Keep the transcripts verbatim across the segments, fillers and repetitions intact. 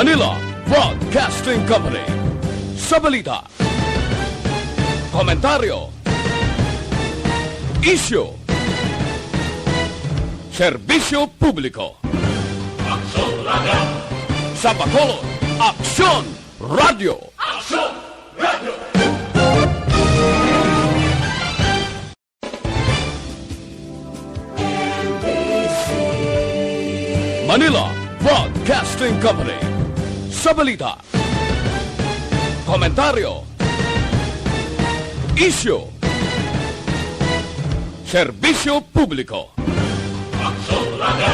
Manila Broadcasting Company. Sa balita, komentaryo, isyu, serbisyo publiko. Aksyon Radio. Sa Bacolod, Aksyon Radio. Aksyon Radio. Manila Broadcasting Company. Sa balita, komentaryo, isyu, serbisyo publiko. Aksyon Radio.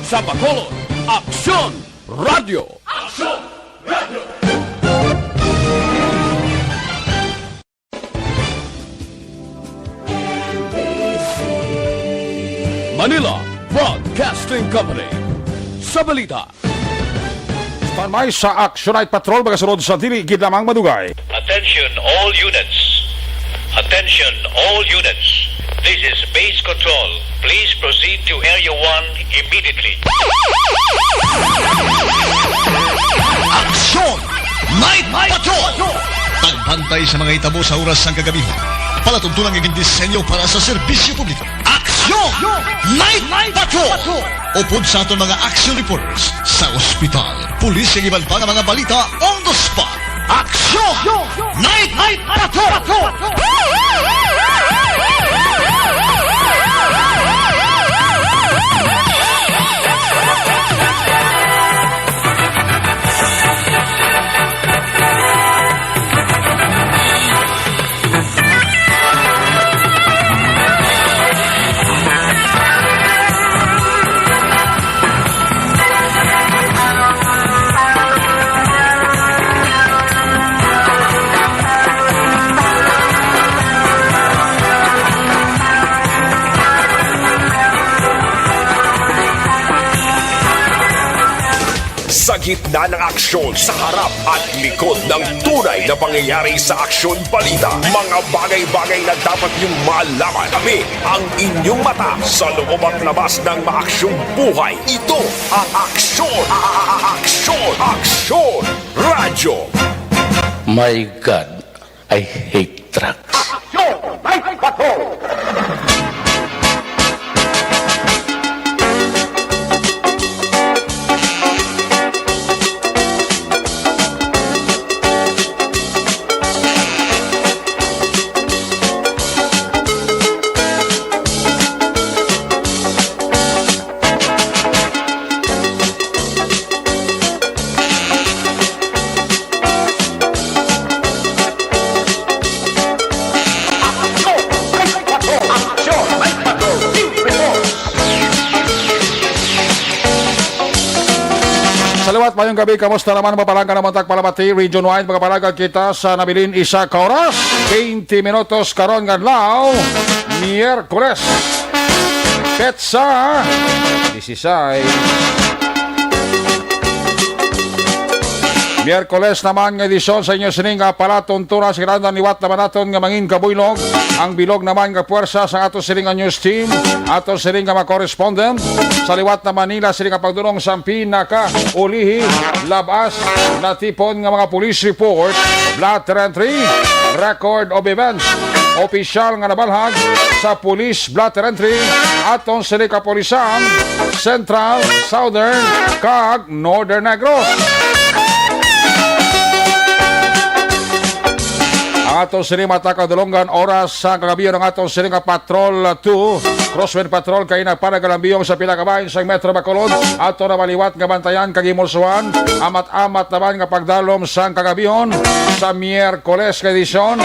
Sa Bacolod, Aksyon Radio. Aksyon Radio. Manila Broadcasting Company. Sa balita, standby sa Action Night Patrol, magasunod sa dili gid lamang madugay. Attention all units. Attention all units. This is Base Control. Please proceed to Area one immediately. Action Night Patrol! Pagbantay sa mga hitabo sa oras sang kagabihon. Palatuntunan nga gindisenyo para sa serbisyo publiko. Action Night Patrol! Upod sa aton mga action reporters sa ospital, pulis, ug iban pa nga mga balita on the spot. Action Night Patrol! Sa gitna ng aksyon, sa harap at likod ng tunay na pangyayari sa aksyon balita, mga bagay-bagay na dapat niyong malaman. Kami ang inyong mata sa loob at labas ng maaksyong buhay. Ito ang aksyon, a-, a-, a-, aksyon, aksyon, radyo. My God, I hate trucks. Aksyon! May bato! Sa liwat, mayong gabi, kamusta naman? Mapalangga naman tag palamati, region-wide, magapalagad kita sa nabilin isa ka oras, twenty minutos karon nga adlaw, Miyerkules. Petsa, disisay. Miyerkules naman nga edisyon sa inyo sining nga palatuntunan. Sa kinahanglan, liwat naman naton nga mangin kabuylog ang bilog naman nga puwersa sa ato sining nga news team, ato sining nga mga correspondent sa liwat na Manila, sining nga pagdunong sa pinakaulihi, labas natipon nga mga police report, blotter entry, record of events, opisyal nga nabalhag sa police blotter entry, aton sini kapulisan, Central, Southern, kag Northern Negros. Ang aton sini mata kadulonggan, oras sa kagabi, ang aton sini nga Patrol two, Crosswind Patrol, kay nagpanagalambiyong sa pila ka bahin sa Metro Bacolod. Ato na maliwat nga bantayan kag himulsuhan. Amat-amat naman nga pagdalom sang kagabihon sa Miyerkules nga edisyon.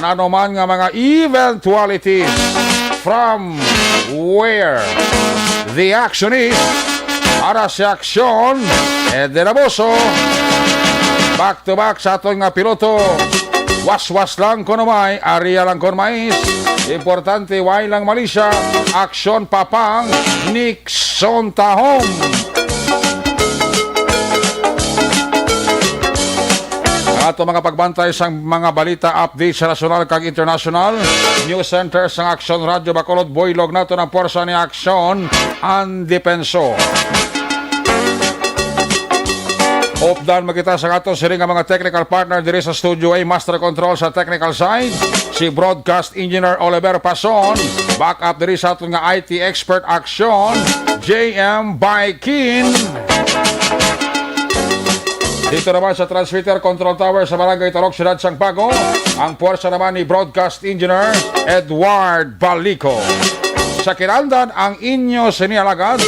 Ano man nga mga eventualities, from where the action is, para sa aksyon, Eden Abuso. Back to back sa aton nga piloto. Waswas lang kuno may, area lang kuno mais. Importante, way lang malisya. Aksyon, Papang Nixon Tahom. Ang ato mga pagbantay sang mga balita, update sa nasyonal kag internasyonal. News Center sang Aksyon Radio Bacolod, buylog nato ang puwersa ni Aksyon, ang depenso. Updan mo kita sa aton sini nga mga technical partner diri sa studio, ay master control sa technical side, si broadcast engineer Oliver Pason, backup diri sa aton nga I T expert Action, J M Baikin. Dito naman sa transmitter control tower sa Barangay Tarok, Siyudad sang Bago, ang puwersa naman ni broadcast engineer Edward Balico. Sa kinandan ang inyo sini alagad,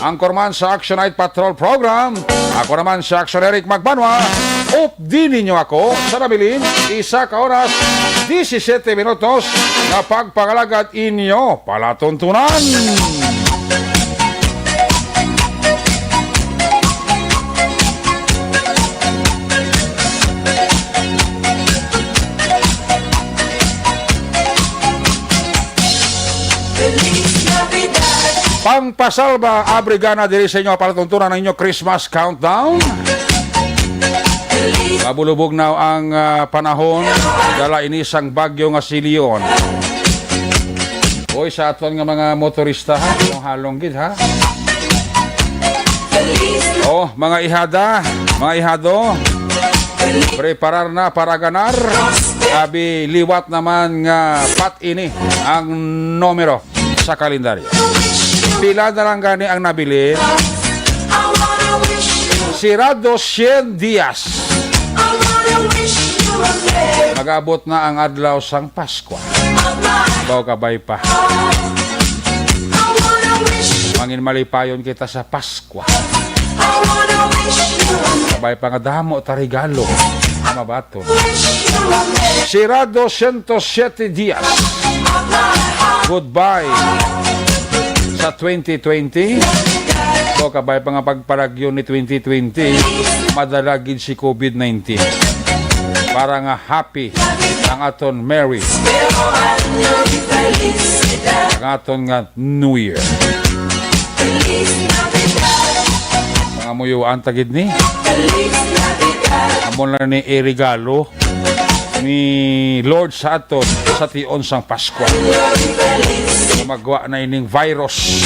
ang kurman sa Action Night Patrol Program. Ako naman si Action Eric Magbanwa. Updi ninyo ako sa nabilin, isa ka oras, disisiete minutos, nga pagpangalagad inyo palatuntunan. Pangpasalba, abrigana diri sa inyo, palatuntunan ang inyo Christmas countdown. Mabulubog na ang, ah, panahon, dala ini sang bagyo nga si Leon. Oy, sa aton nga mga motorista, ha, halong-halong gid, ha. Oh, mga ihada, mga ihado, preparar na para ganar. Abi, liwat naman nga pat ini ang numero sa kalendaryo. Pila na lang gani ang nabilin? Sira dos syen dias. Mag-abot na ang adlaw sang Pasko. Baw kabay pa. Mangin malipayon kita sa Pasko. Kabay pa nga damo ta regalo nga mabaton. Sira dosyentos siyete dias. Goodbye sa twenty twenty. So, kabay pa nga pagpalagyo ni twenty twenty, madala gid si covid nineteen. Para nga happy ang aton Merry, ang aton nga New Year. Mga muyuan ta gid ni. Amo na ni iregalo ni Lord sa aton sa tion sang Pasko. Gumagwa na ining virus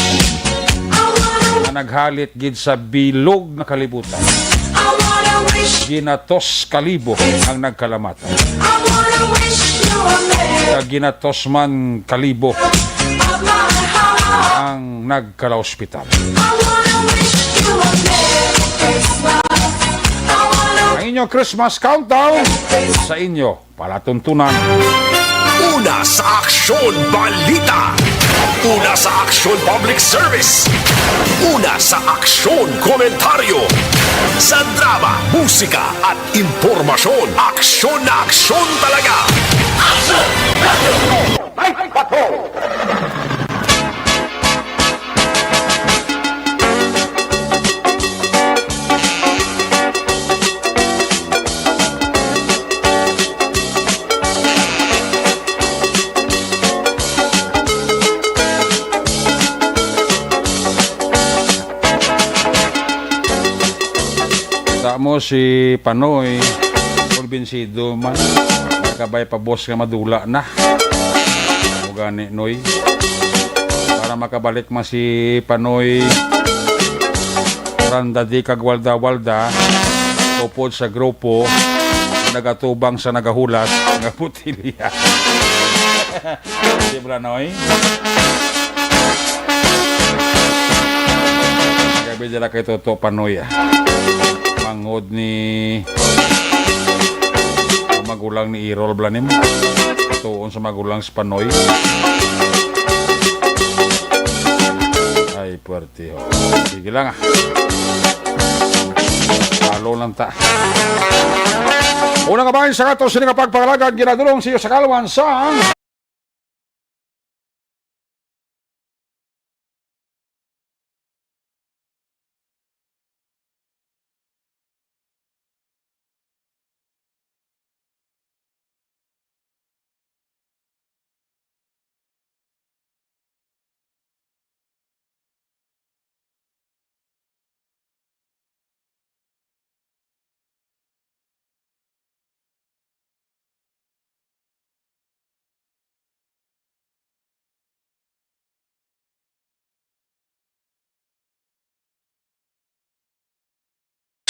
nga naghalit gid sa bilog nga kalibutan. Ginatos kalibo ang nagkalamat. Kag ginatos man kalibo ang nagkalaospital. Ang inyo Christmas countdown sa inyo palatuntunan. Una sa aksyon, balita. Una sa aksyon, public service. Una sa aksyon, komentaryo. Sa drama, musika, at impormasyon, aksyon na aksyon talaga. Action! Action! Night Patrol! Kita mo si Panoy, kumbinsido man. Kabay pa, boss, nga madula na. Mo gani, Noy. Para makabalik man si Panoy Randadi kag Walda-Walda, upod sa grupo, nagatubang sa nagahulat nga botelya. Di ba, Noy? Gabi dira kay Toto Panoy, ah. Manghod ni magulang ni Errol Blanim. Tuon sa magulang sa Panoy. Ay, puwerte, ho. Sige lang, ah. Follow lang ta. Una nga bahin sa ato sini nga pagpangalagan, ginadulong sa iyo sa kalwan sa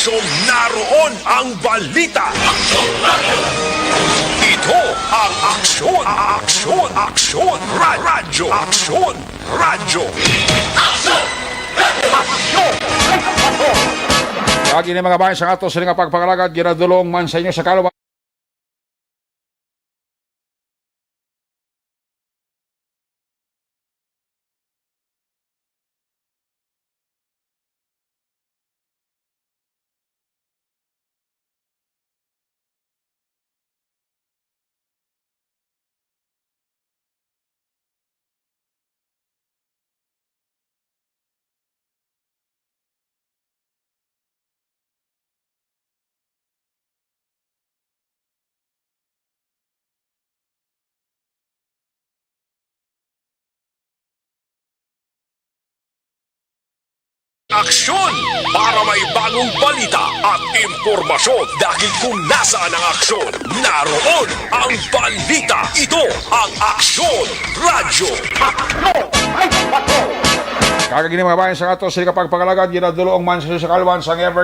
Naroon ang balita. Ito ang aksyon, aksyon, aksyon, ra- radyo, aksyon, radyo. Aksyon! Aksyon! Lagi ni mga bayan sa ato sila nga pagpangalagad, ginadulong man sa inyo sa kaluwa. Aksyon para may bagong balita at impormasyon, dahil kung nasaan ang aksyon, naroon ang balita. Ito ang Aksyon Radyo. Aksyon! Ay, pato! Kagagini mga bayan sa ato, sila kapagpangalagad, ginadulong man sa, sa kalwan sang ever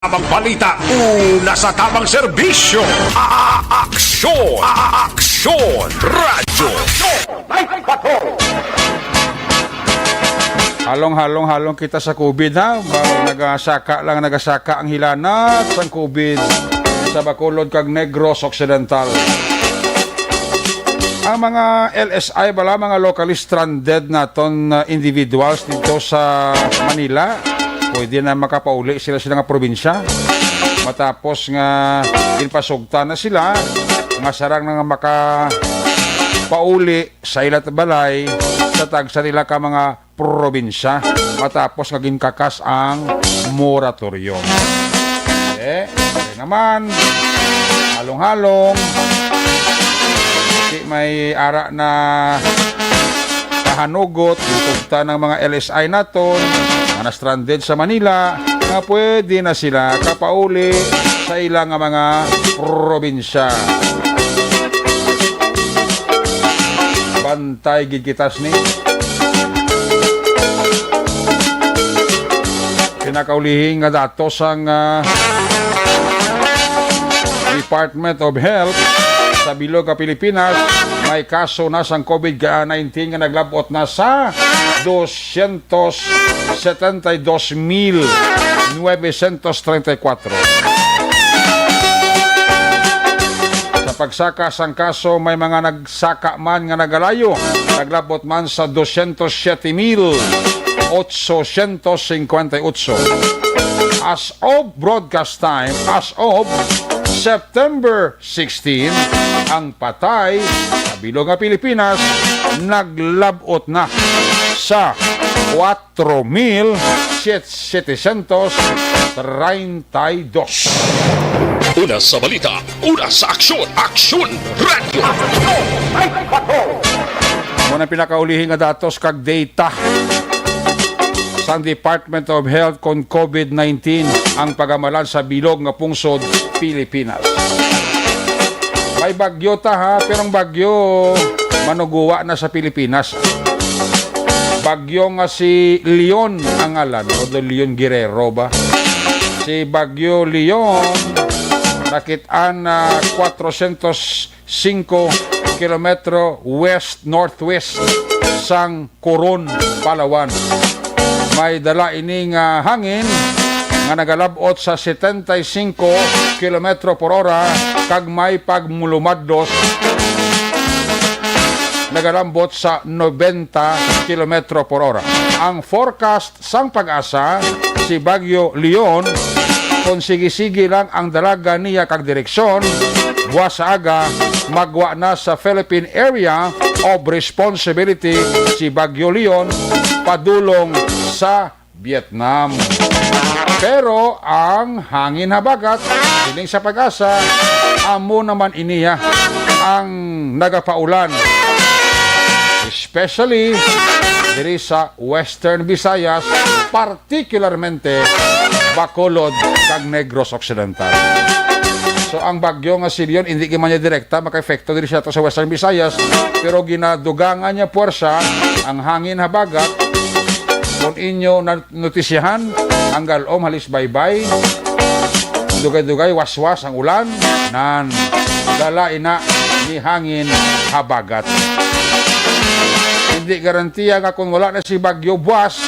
Tabang balita, una sa tabang serbisyo. A-, a-, aksyon, a-, a-, aksyon, radyo. Halong-halong-halong kita sa covid, ha? Ba, nagasaka lang, nagasaka ang hilanat sang covid sa Bacolod kag Negros Occidental. Ang mga L S I bala, mga locally stranded naton, uh, individuals dito sa Manila, pwede na makapauli sila, sila nga probinsya matapos nga ginpasugtan na sila nga sarang na nga makapauli sa ila balay sa tagsa nila ka mga probinsya matapos nga ginkakas ang moratorium. Eh, okay naman. Halong-halong. Di may ara na kahanugot, gitugta ng mga L S I naton, mga na-stranded sa Manila, nga pwede na sila kapauli sa ila nga mga probinsya. Bantay gid kita sini. Pinakaulihi nga datos sang, ah, Department of Health sa bilog nga Pilipinas, may kaso na sang covid nineteen nga naglab-ot na sa dosyentos setenta y dos mil novecientos treinta y cuatro. Sa pagsaka sang kaso, may mga nagsaka man nga nagalayo, naglabot man sa dosyentos siyete mil otsosyentos singkwenta y otso. As of broadcast time, as of September sixteen, ang patay sa bilog nga Pilipinas naglabot na sa kwatro mil setecientos treinta y dos. Una sa balita, una sa aksyon, Aksyon Radyo. Mao na pinakaulihi nga datos kag data sang Department of Health kon COVID nineteen ang pagamalan sa bilog nga pungsod Pilipinas. May bagyo ta ha, pero ang bagyo manuguwa na sa Pilipinas. Bagyo nga si Leon ang ngalan, o do Leon Guerrero ba? Si Bagyo Leon nakit-an na kwatrosyentos singko kilometro west-northwest sang Coron, Palawan. May dala ini nga hangin nga nagalab-ot sa setenta y cinco kilometro por ora kag may pagmulumadlos nagalambot sa nobenta kilometro por ora. Ang forecast sang PAGASA, si Bagyo Leon, kon sige-sige lang ang dalagan niya kag direksyon, buwas sa aga, magwa na sa Philippine Area of Responsibility si Bagyo Leon padulong sa Vietnam. Pero ang hangin habagat, siling sa PAGASA, amo naman iniya ang nagapaulan, especially diri sa Western Visayas, particularmente Bacolod kag Negros Occidental. So, ang bagyo nga si Leon, hindi man niya direkta makaepekto diri sa ato sa Western Visayas, pero ginadugangan niya puwersa ang hangin habagat. Kung inyo na notisyahan, ang galom halis baybay, dugay-dugay waswas ang ulan, nan, dala ina ni hangin habagat. Hindi garantiya nga kung wala na si Bagyo Buas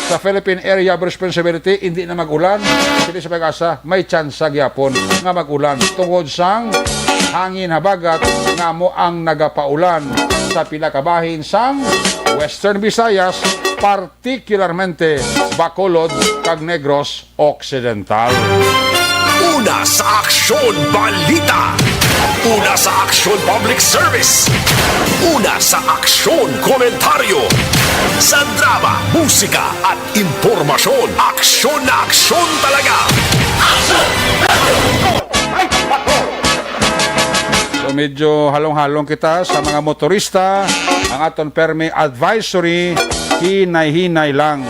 sa Philippine Area of Responsibility, hindi na mag-ulan. Sila sa pag-asa, may tsansa gyapon nga mag-ulan tungod sang hangin habagat nga amo ang nagapaulan sa pila ka bahin sang Western Visayas, particularmente Bacolod kag Negros Occidental. Una sa Aksyon Balita. Una sa Aksyon Public Service. Una sa Aksyon Komentaryo. Sa drama, musika at impormasyon, aksyon na aksyon talaga. So, medyo halong-halong kita sa mga motorista. Ang aton permi advisory, hinay-hinay lang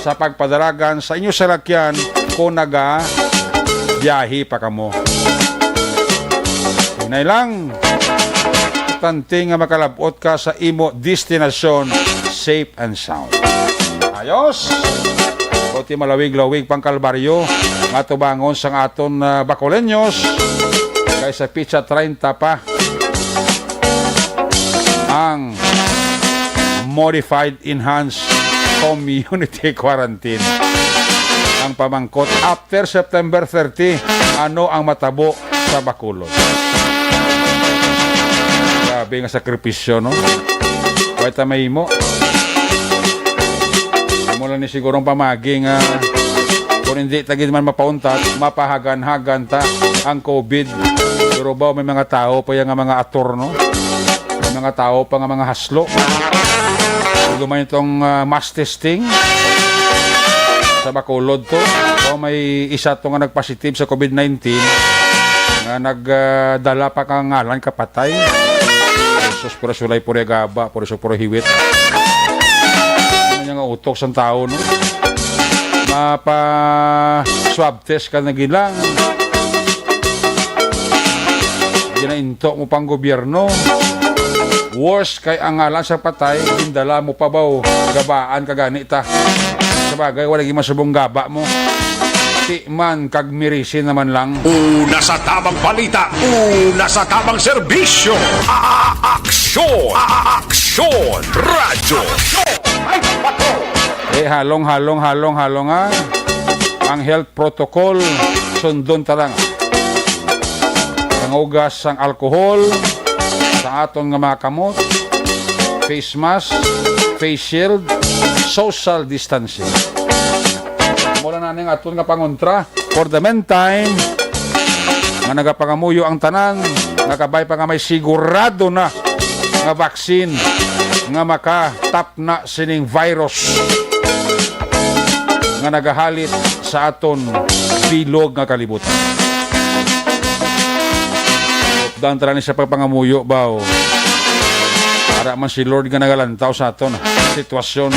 sa pagpadalagan sa inyo salakyan kung naga biyahe pa kamo. Hinay lang. Importante nga makalabot ka sa imo destinasyon safe and sound. Ayos. Buti malawig-lawig pang kalbaryo nga tubangon sang aton, ah, Bacoleños. Kay sa pitsa treinta pa ang modified enhanced community quarantine. Ang pamangkot, after September thirty, ano ang matabo sa Bacolod? Grabe nga sakripisyo, no? Way ta mahimo. Amo lang ni siguro ang pamagi nga kung hindi ta gid man mapauntat, mapahagan-hagan ta ang COVID. Pero ba may mga tao pa yan nga mga ator, no? May mga tao pa nga mga haslo. Gamay itong, ah, mass testing sa Bacolod to. O may isa to nga nagpositive sa COVID nineteen nga nag, ah, dala pa ka ngalan kapatay. Jesus, pura sulay, pura gaba, pura so, pura hiwit. Ano nga utok sang tao, no? Mapa swab test ka na gilang. Ginainto mo pang gobyerno. Worse kay ang ngalan sa patay, gindala mo pa baw, gabaan ka gani ta. Sa bagay, wala gyud masubong gaba mo. Ti man kag mirisin naman lang. Una sa tamang balita, una sa tamang serbisyo. A-, a-, aksyon, a-, a-, aksyon, radyo. Eh, halong, halong, halong, halong, ah. Ang health protocol, sundon ta lang. Pangugas sang alcohol sa aton nga mga kamot, face mask, face shield, social distancing. Mao lang na ning aton nga pangontra. For the meantime, nga nagapangamuyo ang tanan, nga kabay pa nga may sigurado na nga vaccine nga makatapna sining virus nga nagahalit sa aton bilog nga kalibutan. Daan tara ni sa pagpangamuyo ba, o? Para man si Lord nga nagalantaw sa aton sitwasyon.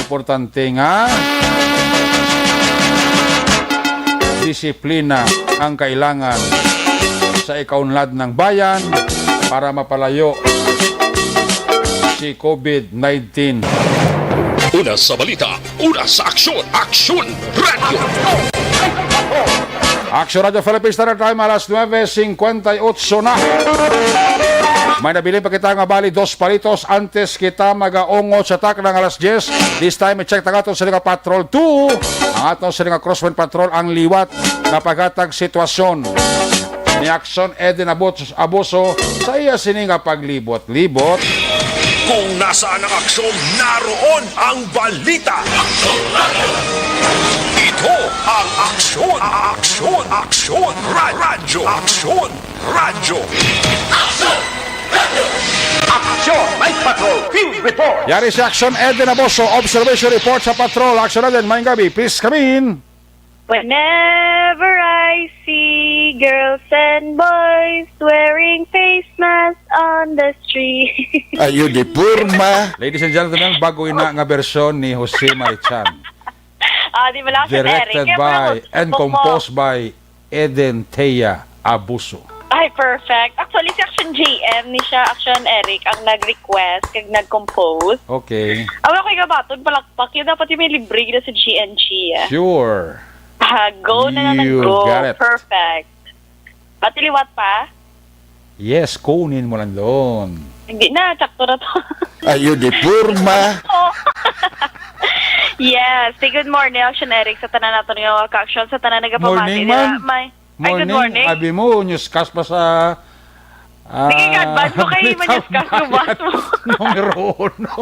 Importante nga disiplina ang kailangan sa ikaunlad ng bayan para mapalayo si covid nineteen. Una sa balita, una sa aksyon, Aksyon Radio. Action Radio Philippines, Standard Time, alas nuebe singkwenta y ocho na. May nabilin pa kita nga bali dos palitos antes kita magaungot sa takna nga alas diyes. This time, i-check ta aton sa nga Patrol two, ang aton sa nga Crosswind Patrol, ang liwat nga paghatag sitwasyon ni Action Eden Abos- Abuso sa iya sini nga paglibot-libot. Kung nasaan ang aksyon, naroon ang balita. Ito ang Aksyon, Aksyon, Aksyon, Ra- Radyo, Aksyon, Radyo. Aksyon, may patrol, field report. Yari si Action Eden Aboso, observation report sa patrol. Action Eden, maayong gabi. Please come in. Whenever I see girls and boys wearing face masks on the street. Ayo di porma. Ladies and gentlemen, bago ina nga bersyon ni Jose Marichan. Ah, di ba lang, Sir Eric? Directed Kaya by pala, and gusto mo. Composed by Eden Thea Abuso. Ay, perfect. Actually, si Action J M ni siya, Action Eric, ang nag-request, kag nag-compose. Okay. Awa ko yung batod, palakpak. Yung dapat yung may libre na sa G N G, eh. Sure. Ah, go na lang, You go. got it. Perfect. Pati liwat pa? Yes, kunin mo lang doon. Hindi na, sakto na to. Ayo di porma. Yes. Say good morning, Action Eric, sa tanan nato nga mga ka-action, sa tanan nagapamati. Morning, Di ba? ma'am. May, ay, good morning. Abi mo, newscast pa sa ah, Sige, advance mo kayo, balita ma-newscast ko, mga boss mo. Numero uno.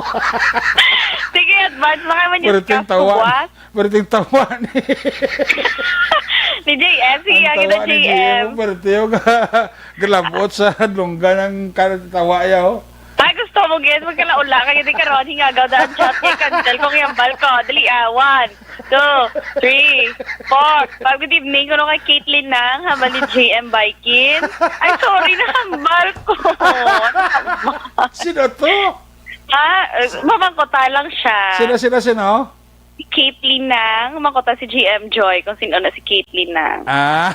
Sige, advance mo kayo, Pwerte yung ma-newscast ko, tawa. boss. Pwerte yung tawa ni, Ni J M, sige, ang ang tawa ito, ni J M. Pwerte yung galabot sa lungga ng katawa niya, oh. Ay, gusto mo, guys, magkalaula ka, hindi ka ron, hingagaw daan chat, kay cancel ko, kaya bal ko. Dali, ah, one, two, three, four, five. Good evening, kuno kay Caitlyn Nang, habal ni J M Baikin. Ay, sorry, nahambal ko. Sino to? Ha? Eh, mamangkota lang siya. Sino, sino, sino? Si Caitlyn Nang, mamangkota si J M Joy kung sino na si Caitlyn Nang. Ah.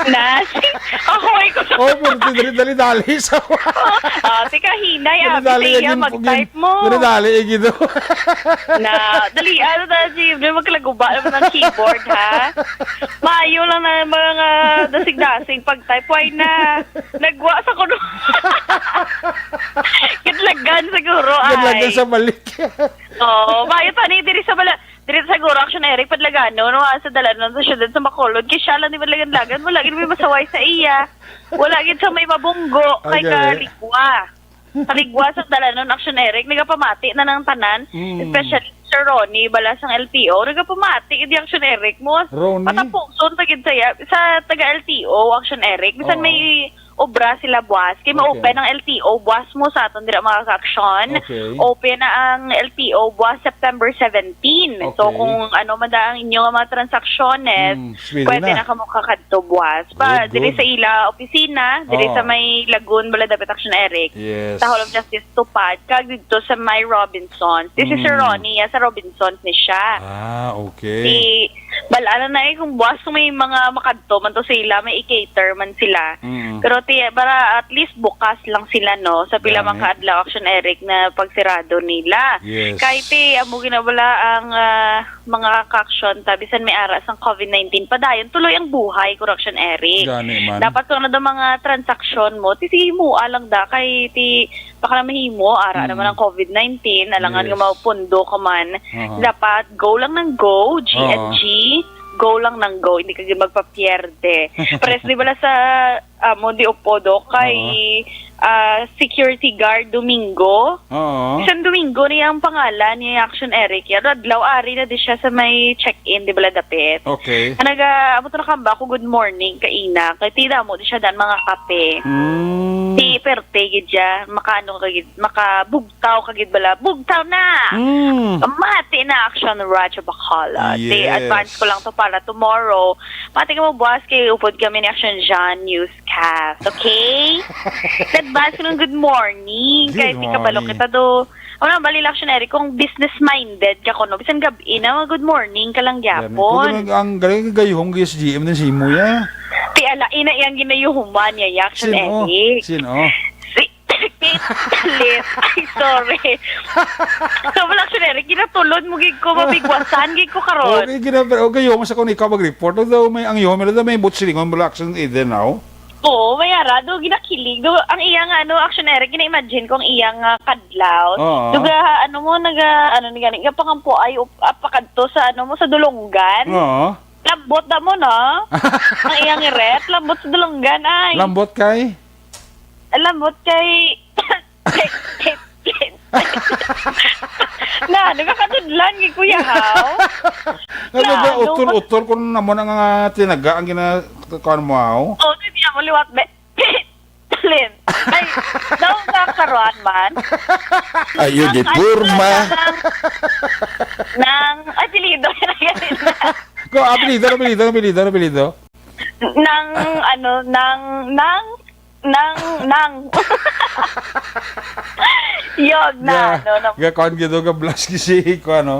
Na, si, ahoy ko sa... Oh, pwerte dali-dali sa Ah, si Kahinay, ah, Dali-dali si Iya, yung mag-type mo. Dali-dali yung gino. Na, dali, ano na, Jim, di magkalaguba naman ng keyboard, ha? Maayo lang na mga dasig-dasig pag-type. Why na? Nagwa sa kuno. Kadlagan siguro, ay. Kadlagan sa balik. Oo, maayo pa ni, diri sa bala, diri sa siguro, Action Eric, padlagano, no? Ah, sa dalanon, sa syudad, sa Bacolod. Kay siya lang ni madlagan-lagan, wala gid may masaway sa iya. Wala gid sa may mabunggo, kay Okay. kaligwa. Kaligwa sa dalanon, Action Eric, nagapamati na ng tanan, Mm. especially Sir Ronnie, bala sang L T O, nagapamati, gid Action Eric mo. Ronnie? Matapuson ta gid saya, sa taga L T O, Action Eric, bisan Oo. may obra sila buwas, kay Okay. ma-open ang L T O buwas mo sa aton dira mga ka-action. Okay. Open na ang L T O buwas September seventeen. So Okay. kung ano man da ang inyo nga mga transaksyonnes, Mm, swede pwede na. na kamo kakadto buwas. Pa, Good, diri good. sa ila opisina, diri Oh. sa may Lagun, bala dapit Action Eric. Yes. Sa Hall of Justice Tupad, kag dito sa may Robinsons. This is Sir Mm. Ronnie, ah, sa Robinsons ni siya. Ah, okay. Di, bala na na eh, kung buwas kung may mga makadto man to sila, may i-cater man sila. Mm. Pero ti, para at least bukas lang sila, no? Sa pila Gani. man ka adlaw, Action Eric, na pagsirado nila. Yes. Kay ti, amo ginabala ang ah, mga ka-action, ta, bisan may ara sang covid nineteen, padayon tuloy ang buhay, Action Eric. Gani man. Dapat kung ano daw mga transaksyon mo, ti sige mo lang da, kay ti, baka na mahimo, ara Mm. naman ang covid nineteen, alangan Yes. nga mapundo ka man. Aha. Dapat go lang ng go, G and G, go lang ng go, hindi ka gid magpapierde. Pares di bala sa amo di upo do kay ah, security guard Domingo. Oo. Isang Domingo niya ang pangalan ni Action Eric. Yan, adlaw ari na di siya sa may check-in, di bala dapit. Okay. Naga, amo to nakamba ako, good morning, kaina. Kay ti damo di siya dan mga kape. Mm. Di perte gid siya, makaano ka gid, makabugtaw ka gid bala. Bugtaw na! Mm. Mati na, Action Radyo Bacolod. Di, Yes. advance ko lang to para tomorrow. Mati ka mo buwas kay upod kami ni Action John Newscast, okay? Advance ko lang, good morning. Good Kay di kabalo morning. kita do. Ano, bali lang, Action Eric, kung business-minded ka kuno, bisan gab-i na, good morning ka lang Gani. gyapon. Kung ang, ang galing gayuhong S G M din si Muya. Ti ala, ina iyang ginayuhuman niya, Action Sino? Eric. Sino? Si Kate Lynn. Ay, sorry. So, wala, Action Eric, ginatulod mo gid ko, mabigwasan gid ko karon. Okay, gina-, okay, yung sa kung ikaw mag-report, although may ang yung, may, may butsi lingon, wala, Action Eden now. Oo, may ara, do ginakilig. Do, ang iyang, ano, Action Eric, gina-imagine ko ang iyang, ah, kadlaw. Oo. Do ga, ano mo, naga, ano, ni gani, nga pangampo ay, up-, apakadto sa, ano mo, sa dulunggan. Oo. Lambot na mo, no? Ang iyang iret, lambot sa dulunggan, ay. Lambot kay? Lambot kay, na, nagakatudlan, gi Kuya Haw. Ano Na, ba, ano utol-utol kung namo na nga tinaga ang gina-, kuwan mo, haw? Oh, di niya mo liwat, be. Lin. Ay, daw ka karuan man. Ayo Ang di ano purma. Nang, nang, ay, apelyido. Go, apelyido, apelyido, apelyido, apelyido. Nang, ano, nang, nang, nang, nang. Yun na, Ga-, ano, na. Ga-, kuwan gid, ga-blush gid si, kuwan, no?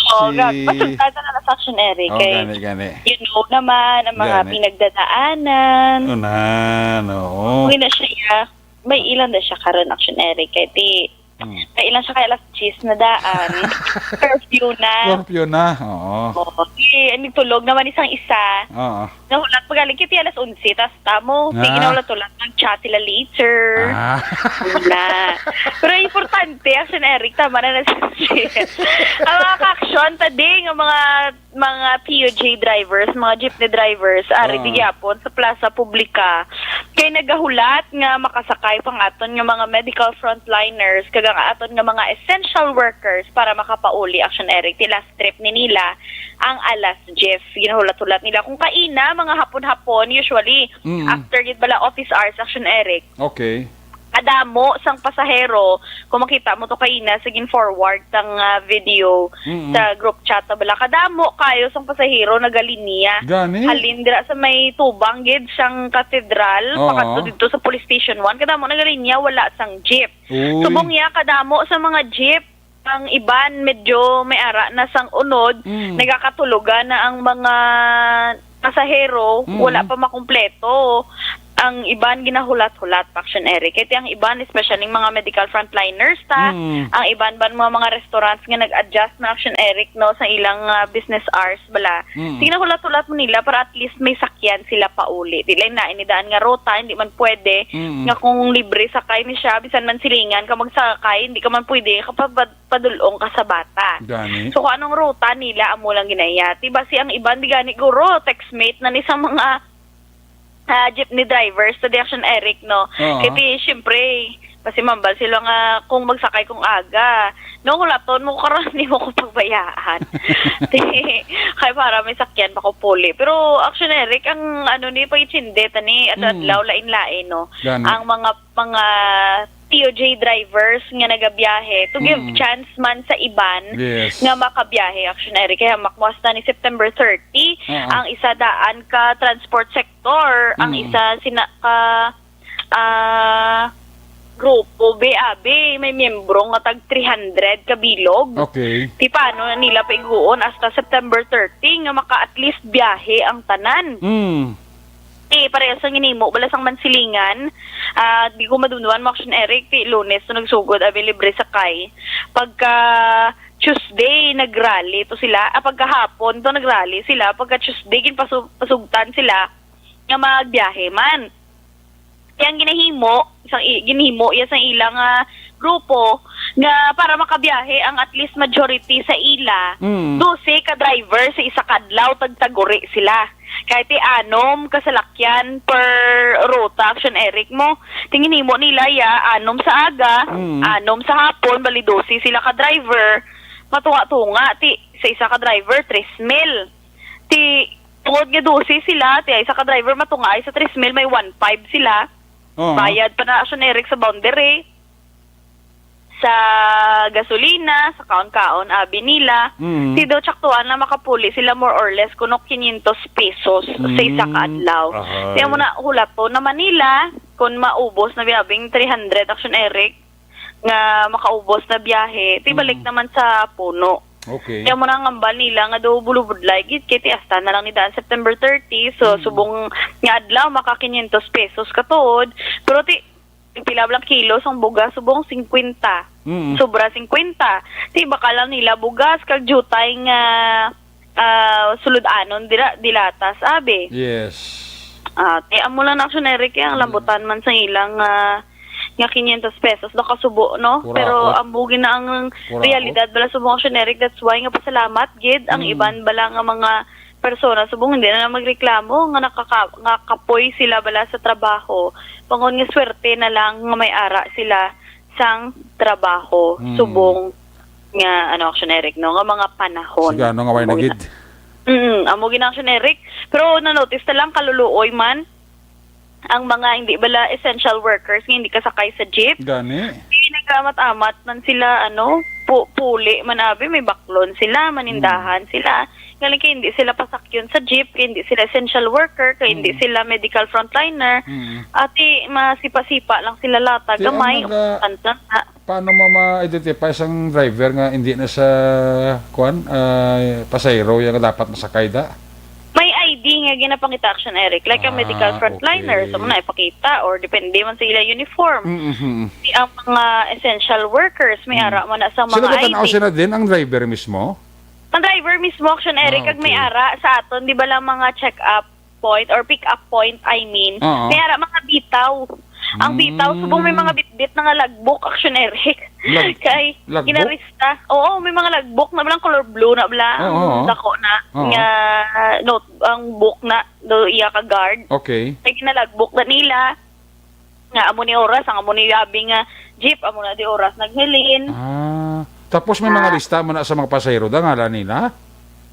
Oo, Si gag-, pasultan na lang sa Action Eric, Oh, kay gani, gani. you know naman, ang mga Gani. pinagdadaanan. Unan, oo. Hindi na siya, may ilan na siya karon, Action Eric, kay ti, Hmm. may ilan siya kay alas diyes na daan. Curfew na. Curfew na, oo. Oo. Di, nagtulog naman isang isa. Oo. Nahulat pa galing, kay ti alas onse, tas tamo. Di Ah. ginahulat-hulat, mag-chat sila later. Ah. Wala. Pero importante, Action Eric, tama na na sa Ang mga ka-action, tadi, nga mga, mga P U J drivers, mga jeepney drivers, ari Oo. di gyapon sa Plaza Publica, kay nagahulat nga makasakay pang aton nga mga medical frontliners, kag ang aton nga mga essential workers para makapauli, Action Eric, ti last trip ni nila ang alas diyes. Ginahulat-hulat nila. Kung kaina, mga hapon-hapon, usually, Mm. after gid bala office hours, Action Eric, Okay. kadamo sang pasahero, kung makita mo to kaina sa gin-forward sang, ah, video Mm. sa group chat na bala, kadamo kayo sang pasahero nagalinya. Gani? Halin dira sa may tubang gid sang katedral, Oo. pakadto dito sa Police Station one, kadamo nagalinya, wala sang jeep. Uy. Subong niya, kadamo sa mga jeep, ang iban medyo may ara na sang unod, Mm. nagakatulogan na ang mga pasahero, Mm. wala pa makumpleto. Ang iban ginahulat-hulat pa, Action Eric. Kaya ang iban, especially ang mga medical frontliners ta, Mm. ang iban ban mga, mga restaurants nga nag-adjust na, Action Eric, no, sa ilang, ah, business hours bala. Mm. Sige, nahulat-hulat mo nila para at least may sakyan sila pauli. Di lang na, ini daan nga ruta, hindi man pwede Mm. nga kung libre sakay ni siya, bisan man silingan ka magsakay, hindi ka man pwede kapag padulong ka sa bata. Gani. So, kung anong ruta nila, amo lang ginaya. Ti basi ang iban, di gani guro, textmate na ni sa mga, ah, jeepney drivers, sa Action Eric, no? Oo. Kaya ti, syempre, kasi mambal sila nga kung magsakay kung aga. No, hulaton mo karon, di mo ko pagbayaan. Ti, kay para may sakyan pa ko puli. Pero, Action Eric, ang ano ni, pag-itsinde, tani, adlaw-adlaw, Mm. lain-lain, no? Gani. Ang mga mga P U J drivers nga nagabiyahe to give Mm. chance man sa iban Yes. nga makabiyahe, Action Eric. Kaya makmuas na ni September thirty, Oo. ang isa daan ka transport sector, ang Mm. isa sina-, ka, ah, grupo, B A B, may miyembro nga tag three hundred ka bilog. Okay. Ti paano na nila paiguon hasta September thirty nga maka at least biyahe ang tanan? Mm. Eh, parehas ang ginimo, bala sang Mansilingan, ah, di ko madumduman mo, Action Eric, ti Lunes to nagsugod, abi libre sakay. Pagka Tuesday, nagrally to sila, ah, pagkahapon to nagrally sila, pagka Tuesday, ginpasu-, pasugtan sila nga magbiyahe man. Kaya ang ginahimo, isang i-, ginhimo, iya sang ilang, ah, grupo, nga para makabiyahe ang at least majority sa ila, Mm. dose ka driver sa isa ka adlaw, tagtaguri sila. Kay ti anom ka salakyan per ruta, Action Eric mo. Ti ginhimo nila ya, anom sa aga, Mm. anom sa hapon, bali dose sila ka driver, matunga-tunga, ti sa isa ka driver, tres mil. Ti, tungod nga dose sila, ti ay isa ka driver, matunga ay sa tres mil, may one five sila. Oo. Bayad pa na, Action Eric, sa boundary, sa gasolina, sa kaon-kaon, abi nila. Mm. Ti daw tsaktuan na makapuli sila more or less kuno quinientos pesos sa isa ka Mm. adlaw. Ahay. Kaya mo na, hulaton naman nila kung maubos na biyabing three hundred, Action Eric, nga makaubos na biyahe, ti balik Mm. naman sa puno. Okay. Kaya mo na ang ambal nila nga daw bulubudlay gid kay ti hasta na lang ni daan September thirty. So, Mm. subong nga adlaw, maka quinientos pesos katuod. Pero ti, pila lang kilo sang bugas, subong singkwenta. Mm. Sobra singkwenta. Ti baka lang nila bugas kag jutay nga, ah, sulod-anon dira, dilatas, abi. Yes. Ah, ti amo lang na, Action Eric, ang Mm. lambutan man sa ilang, ah, nga quinientos pesos nakasubo, no? Kuraot. Pero ang bugi na ang Kuraot. realidad bala subong, Action Eric. That's why nga pasalamat gid ang Mm. iban bala nga mga persona subong hindi na lang magreklamo nga nakaka nga kapoy sila bala sa trabaho. Pangon nga swerte na lang nga may ara sila sang trabaho Mm. subong nga, ano, Action Eric, no, nga mga panahon. Sige, ano nga way na Amo gid? gina-, mm, amo gina, Action Eric. Pero na-notice na lang, kaluluoy man ang mga hindi bala essential workers nga hindi kasakay sa jeep. Gani. Di nagamat-amat man sila, ano, pu- puli man, abi, may baklon sila, manindahan sila. Galing kay hindi sila pasakyon sa jeep, kay hindi sila essential worker, kay hindi Mm. sila medical frontliner. Mm. Ati, masipa-sipa lang sila lata, Ti, ang gamay, naga- utan lang na. Paano mo ma-identify sang driver nga hindi na sa, kuan, ah, pasahero yang dapat masakay da? May I D nga ginapangita, Action Eric, like ang medical Ah, frontliner, okay. so na ipakita or depende man sa ila uniform. Mm-hmm. Di ang mga essential workers, may Mm. ara man na sa Sila mga ba tanaw I D. Sila din ang driver mismo? Ang driver mismo, Action Eric, Ah, kag may okay. ara sa aton, di ba lang mga check-up point or pick-up point, I mean, Oo. may ara mga bitaw. Ang Mm. bitaw, subong may mga bitbit na nga lagbok, Action Eric. Lag- Kay, lagbok? ginarista. Oo, may mga lagbok na bala, color blue na bala, Oo. ang dako na, Oo. nga, not, ang book na, do iya ka guard. Okay. Kay ginalagbok na nila, nga amo ni oras, ang amo ni abi nga jeep, amo na di oras naghalin. Ah. Tapos may mga Ah. lista man na sa mga pasahero, da ngalan nila?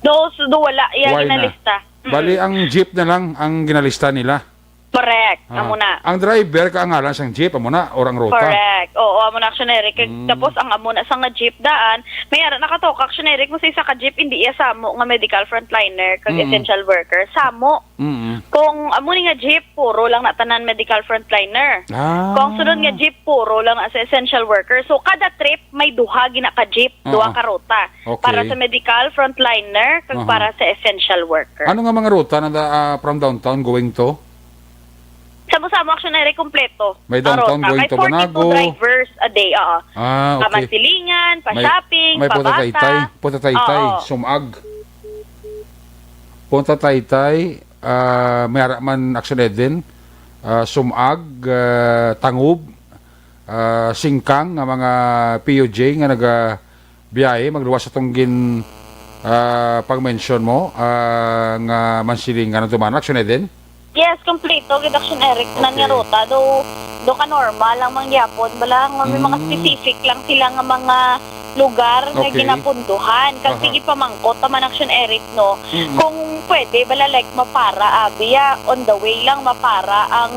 Do, so, do wala, iya Why na? ginalista. Mm. Bali, ang jeep na lang ang ginalista nila. Correct, Ah. amo na. Ang driver, kaangalan sang jeep, amo na, or ang ruta. Correct. Oo, amo na, Action Eric. Kag Mm. tapos ang amo na sa nga jeep daan, may ara nakatoka, Action Eric, mo sa isa ka jeep, hindi iya samo nga medical frontliner kag Mm. essential worker. Samo. Mm. Kung amo ni nga jeep, puro lang na tanan medical frontliner. Ah. Kung sunod nga jeep, puro lang na sa essential worker. So, kada trip, may duha gina ka jeep, Oo. duha ka ruta. Okay. Para sa medical frontliner, kag Aha. para sa essential worker. Ano nga mga ruta na da, ah, from downtown going to? Samo-samo, Action Eric, kompleto. May Ang downtown ruta. going May to forty-two Banago. drivers a day, oo. Ah, okay. Pamansilingan, May, pa-shopping, may Punta pa-bata. Taytay, Punta Taytay, Oo. Sumag. Punta Taytay, ah, may ara man Action Eden, ah, Sumag, ah, Tangub, ah, Singkang nga mga P U J nga nagabiyahe, magluwas sa tong gin, ah, pag-mention mo, ah, nga Mansilingan ang tumanan, Action Eden? Yes, kompleto gid, Action Eric, tanan nga Okay. ruta. Do, do ka normal lang man gyapon. Bala nga may mga Mm. specific lang sila nga mga lugar nga Okay. ginapunduhan. Kag Aha. sige, pamangkot naman, Action Eric, no? Mm. Kung pwede, bala, like, mapara, abi, ah, on the way lang, mapara ang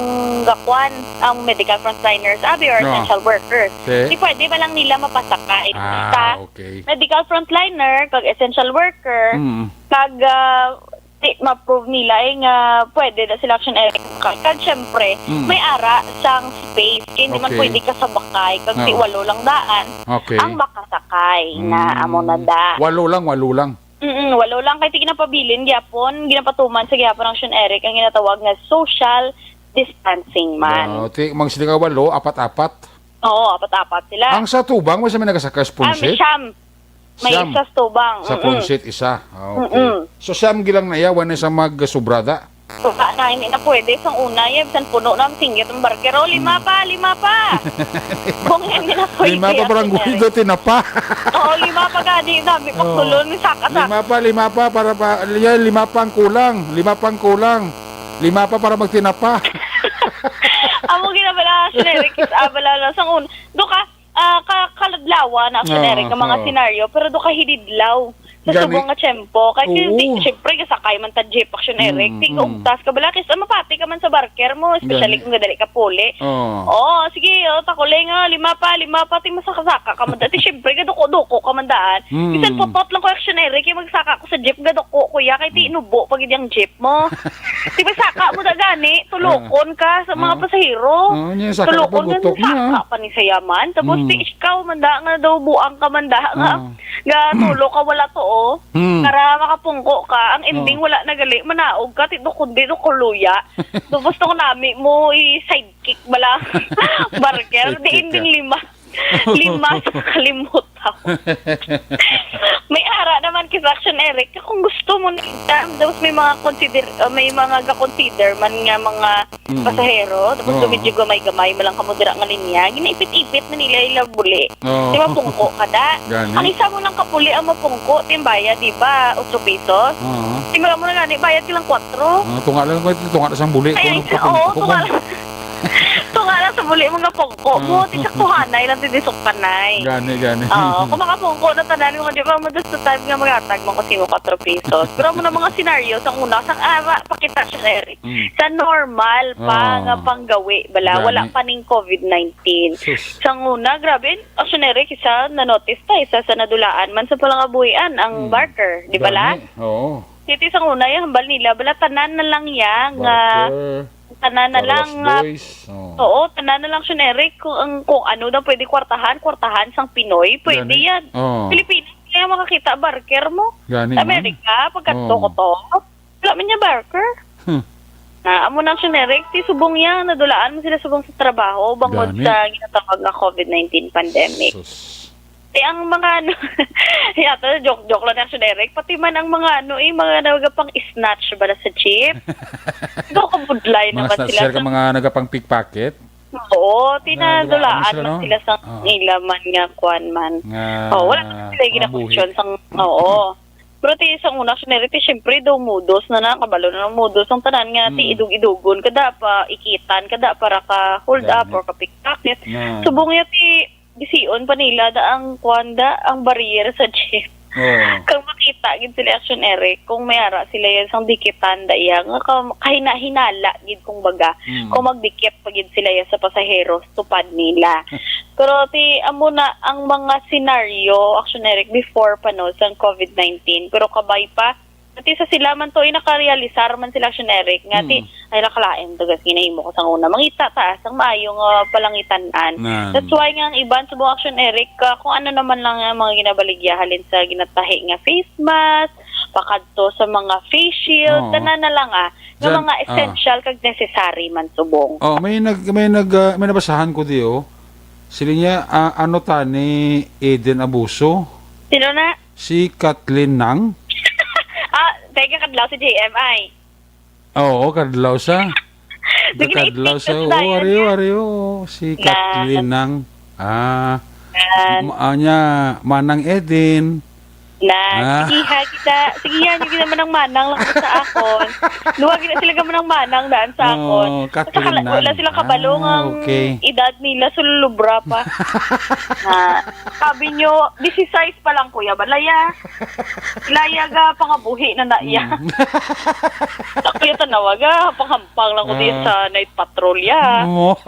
gakuan, ang medical frontliners, abi, or No. essential workers. Okay. Di pwede ba lang nila mapasakay? Ah, Sa okay. medical frontliner, kag essential worker, Mm. kag, ah, di ma-prove nila, eh, nga pwede na sila, Action Eric. Kag syempre, Mm. may ara sang space. Kaya hindi man Okay. pwede kasabakay. Kag si Oo. walo lang daan Okay. ang makasakay na Mm. amo na da. Walo lang, walo lang. Mm, walo lang. Kay ginapabilin gyapon, ginapatuman sa gyapon, Action Eric, ang ginatawag nga social distancing man. Ah, ti, mang sila nga walo, apat-apat. Oo, apat-apat sila. Ang sa tubang, may sa may nagasakay sa Ah, may punsit? siyam. May Siyam. isa sa tubang. Sa Mm-mm. punsit, isa. Ah, okay. Mm-mm. So, siyam gilang na iya, wala na sa magsobra da. Wala na, hindi na pwede. Sang una, yan, bisan puno na, singgit ang barker. Oh, lima pa, lima pa. Kung hindi na pwede. Lima pa, Action barangay Eric. do, tinapa. Oo, lima pa gani. Dami pang Oo. tulon, saka-saka. Lima pa, lima pa, para pa, yan, lima pang kulang. Lima pang kulang. Lima pa para magtinapa. Amo ginabala, Action Eric, is abala na. Sang una, do ka, ah, ka, kaladlawan na, Action Oo, Eric, ang mga oo. senaryo, pero do ka hididlaw. Sa Gani. Subong nga tiyempo. Kay Oo. Di, syempre, gasakay man ta jeep, Action Eric. Mm, Di ka mm. Ugtas ka, bala, kis-, ah, mapati ka man sa barker mo, especially Gani. Kung gadali ka puli. Oo. Oo, sige, oh, takuli nga, lima pa, lima pa, ti masakasaka ka man dati. Syempre, gaduko-duko ka man daan. Mm. Bisan putot lang ko, Action Eric, yung magsaka ko sa jeep, gaduko, kuya, kay ti Mm. inubo pa gid yung jeep mo. Di ba, saka mo da gani, tulokon ka sa mga Ah. pasahero. Oo, niya, saka Tulokon ka, pabutok niya. Saka pa ni sa yaman. Tapos, Mm. ti ikaw man da, nga daw buang ka man da, nga, Ah. nga tulo ka, wala to, oh. Hmm. Para makapungko ka, ang ending Oo. Wala na gali, manaog ka, ti do kundi do kuluya. Tapos tong nami mo, i-sidekick bala. Barker, di Sidekick ending ka. Lima. Lima sa kalimutaw. May ara naman kis Action Eric, kung gusto mo na, tapos may mga consider, uh, may mga ga-consider man nga mga Mm. pasahero, tapos Oo. Medyo gamay-gamay, malang kamo dira nga linya, ginaipit-ipit na nila ila buli. Oo. Di ba, pungko ka da? Gani. Ang isa mo lang kapuli ang mapungko, ti ang bayad, di ba? Otso pesos. Oo. Di ba mo na gani, bayad ka lang kwatro. Ah, tunga lang ko, tunga na sang buli. Ay, ko, ay, ko, oo, ko, tunga ko. Lang. Tunga lang sa buli mo nga pungko mo, Oo. Ti saktuhanay lang, ti di sukpanay. Gani, gani. Oo, kung makapungko na tanan mo, di ba, mo doon sa time nga magatag mo kasi mo kwatro pesos. Pero mo na mga senaryo, sa una, sa ara, pakita siya, Eric. Mm. Sa normal pa Oo. Nga panggawi, bala, Gani. Wala pa ning covid nineteen. Sus. Sa una, grabe, Action Eric, isa na-notice ta, isa sa nadulaan man sa palangabuhian ang Mm. Barker, di ba la? Gani, oo. Iti sa una, yung hambal nila, bala, tanan na lang ya nga, Barker, tanan na Carlos lang nga, Boys, oo. Oo, tanan na lang, Action Eric, kung, ang, kung ano daw pwede kwartahan, kwartahan sang Pinoy, pwede Gani. Yan. Oo. Pilipinas kaya makakita, Barker mo. Gani Sa man. Amerika, pagkadto Oo. Ko to, wala man niya barker. Hmm. Na, amo na, Action Eric, ti subong niya, nadulaan mo sila subong sa trabaho, bangod Gani. Sa ginatawag nga covid nineteen pandemic. Sus. Ti ang mga ano, yato, joke-joke lang ni Action Eric, pati man ang mga ano, eh, mga nagapang-snatch ba na sa jeep? Ito, kabudlay Mga naman sila snatcher ka, sa mga nagapang-pickpocket? Oo, ti Nadulaan nadulaan sila, man no? Sila sa Oo. Ila man nga kwan man. Nga Oh, wala na sila mga ginakusyon buhi. Sang, oo. Pero ti sa una, Action Eric, ti, syempre, daw mudos na na, kabalo na ng mudos ang tanan nga, ti, Mm. Idug-idugon, kada pa ikitan, kada para ka hold up Gani. Or ka pickpocket. Nga. Subong niya, ti, bisiun pa nila, da ang, kwan, da, ang barrier sa jeep. Oo. Kang makita, gid sila, Action Eric, kung may ara sila yan, sang dikitan, da iya, nga ka-, kahina-hinala, gid, kung baga, Mm. kung magdikit pa, gid sila yan sa pasahero, tupad nila. Pero ti, amo na ang mga senaryo, Action Eric, before pa, no, sang covid nineteen. Pero kabay pa, pati sa sila man to, eh, nakarealisar man sila, Action Eric, nga ti, Mm. Ay, nakalain to, gas, ginahimo ko sang una. Mangita ta sang maayo nga palangitan-an. Nan. That's why nga ang iban sa mga, Action Eric, ah, kung ano naman lang ang mga ginabaligya, halin sa ginatahi nga face mask, pakadto sa mga face shield, Oo. Tanan na lang, ah, nga Jan-, mga ah. Essential kag necessary man subong. Oh, may nag-, may nag-, ah, may nabasahan ko di, oh. Sila niya, ah, ano ta ni Eden Abuso? Sino na? Si Kathleen Nang? Ah, teka, kadlaw si J M I. Oo, kadlaw sa. Sige, kadlaw sa. Oo, ariyo, ariyo. Si Kathleen Nang. Ah, ma-, ah, niya, Manang Eden. Na, ah. Sige ha, kita. Sige ha, yung ginaman ng manang lang sa akon. Luwag na sila gaman ng manang daan sa akon. Oh, Kathleen Nang. Wala sila kabalo nga ang edad nila, sulubra pa. Ah, sabi nyo, disisais pa lang, kuya. Balaya. Laya ga pangabuhi na na iya. Mm. Sa kuya tanawa ga, panghampang lang ko din sa night patrol ya. Mo.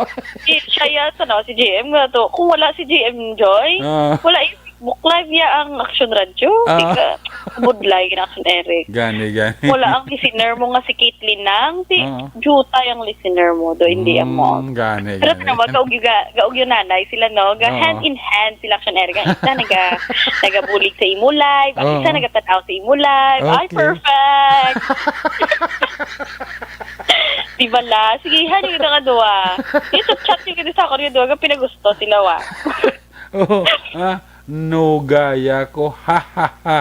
Si, siya ya, tanawa si J M nga to. Kung wala si J M Joy, ah, wala yung Facebook Live ya ang Action Radio. Ah. Tika, budlay na Action Eric. Gani, gani. Wala ang listener mo nga si Caitlyn Nang, si Juta yung listener mo do, hindi ang mo. Mm, gani, gani. Pero tanawa, gaugyo, gaugyo nanay sila, no? Ga hand in hand sila, Action Eric. Ang isa naga-, nagabulig sa imo live, ang isa nagatanaw sa imo live. Ay, perfect! Di ba la? Sige, han, yung nga duwa. Yung sa chat, yung nga sa ako, yung duwa, ga pinagusto sila, wa. Oh, ah, no gaya ko. Ha, ha, ha.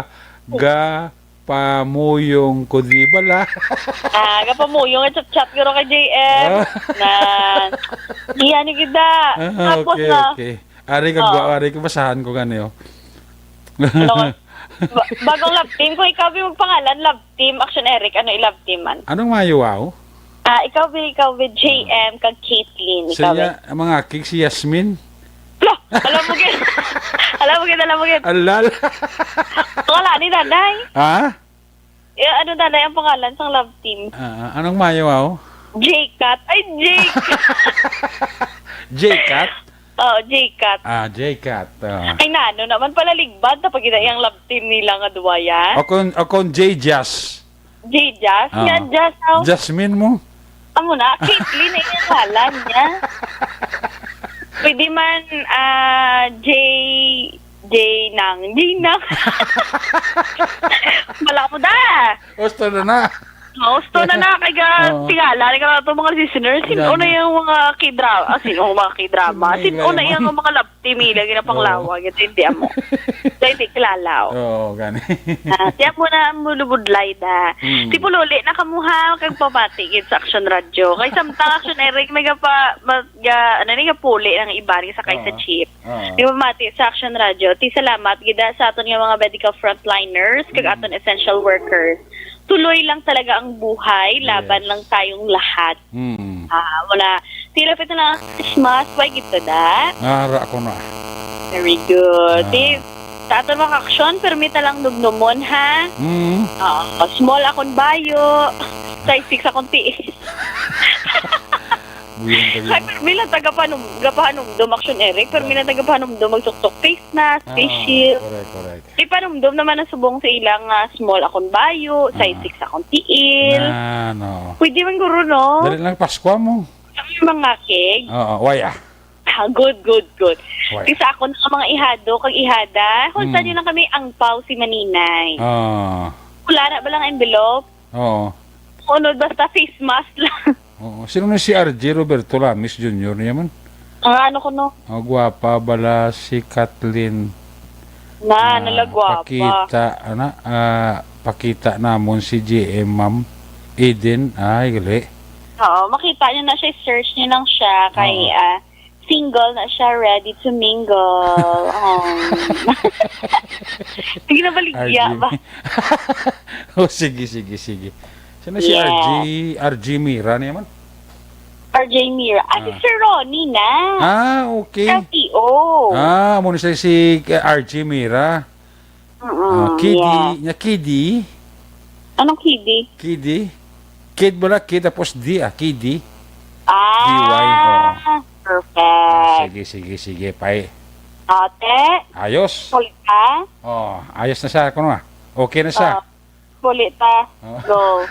Ga pamuyong ko, di ba la? Ah, ga pamuyong, chat-chat, guro kay J M. Ah. Na, iyan yung gida. Ah, tapos okay, na, okay. Ari ka, oh, ari ka, basahan ko gani, oh. Ano ka? Ba-, bagong love team. Kung ikaw, Bi, magpangalan, love team, Action Eric, ano i-love team man? Anong mayo, wow? Ah, ikaw, Bi, ikaw, Bi, J M, kag Caitlyn, ikaw, Bi. Siya, ang mga kig, si Yasmin. Lo, alam mo gid. Alam mo gid, alam mo gid. Alal. Wala ni nanay. Ha? Eh, ano nanay ang pangalan sang love team? Ah, anong mayo, aw? J-Cat. Ay, J-Cat. J-Cat? Oh, J-Cat. Ah, J-Cat. Ah. Ay, nano naman pala ligbad na pag iyang love team nila nga duwa, ya? O kung, o kung J-Jazz. J-Jazz? Ah. Nga, Jazz, aw. Jasmine mo? Amo na, Caitlyn ay ang ngalan niya. Pwede man, ah, J, J nang, J nang. Wala mo da. Gusto na na. Gusto na na, kay ga, Oo. Tingala, kay ka to mga listeners, sin-o na Gani. Yung mga K-drama, ah, sin-o mga K-drama, Sin-o sin-o na na yung mga love team nila, gina panglawa, Oo. Gito, hindi amo. Kaya hindi kilala, oh. Oo, gani. Ah, siya mo na ang mulubudlay da. Mm. Si Pululi, nakamuha, kag pamati, gid sa Action Radio. Kay samtang Action Eric, may gapa, ma-, ga, ano ni, gapuli ng iba, ni sakay sa Oo. Jeep. Oo. Di ba, mati, sa Action Radio, ti salamat gid sa aton nga mga medical frontliners, kag Mm. aton essential workers. Tuloy lang talaga ang buhay, laban Yes. lang tayong lahat. Mm. Ah, wala. Ti lapit na lang ang Christmas, why gid to da? Ara ko na. Very good. Ah. Ti, sa aton mga aksyon, permi ta lang numnumon, ha? Mm. Oo, small akong bayo, size six akong tiil. Buyan kayo. Kay permi lang taga panum-, gapahanumdum, Action Eric, permi lang taga panumdum, magsuksok face mask, face Ah, shield. Correct, correct. Ipanumdum naman ang subong sa ilang, ah, small akong bayo, size Ah. six akong tiil. Na, no. Pwede man guro, no? Dali lang, Pasko mo. Ang mga cake. Oo, why, ah? Ah, good, good, good. Why? Di sa akon nga mga ihado kag ihada, hulta Mm. nyo lang kami ang pau si Maninay. Ah. Wala na ba lang envelope? Oo. Unod, basta face mask lang. Oo. Sino na si R J Roberto Lamis Junior niya man? Ang ano ko, no? Oh, gwapa bala si Kathleen. Na, Ah, nalagwapa. Pakita, ana, ah, pakita namon si G M, ma'am. Eden, ay, gali. Oo, makita niyo na siya, search niyo lang siya kay, Oo. ah, single na siya, ready to mingle. Um, sige na, baligya R G. Ba? Oh, sige, sige, sige. Sino si Yeah. R G, R G Mira niya man? R J Mira. Ah, si Ah. Sir Ronnie na. Ah, okay. L T O. Ah, amo na siya si, uh, R J Mira. Mm-mm, Ah, Kidi, yeah. Niya Kidi. Anong Kidi? Kidi. Kid bala, Kid, tapos D, ah, Kidi. Ah, D Y, oo. Perfect. Sige, sige, sige, pay. Ate? Ayos. Kulit ka? Oh, ayos na siya, kuno, ah. Okay na siya. Oh. Kulit ta. Oh. Go.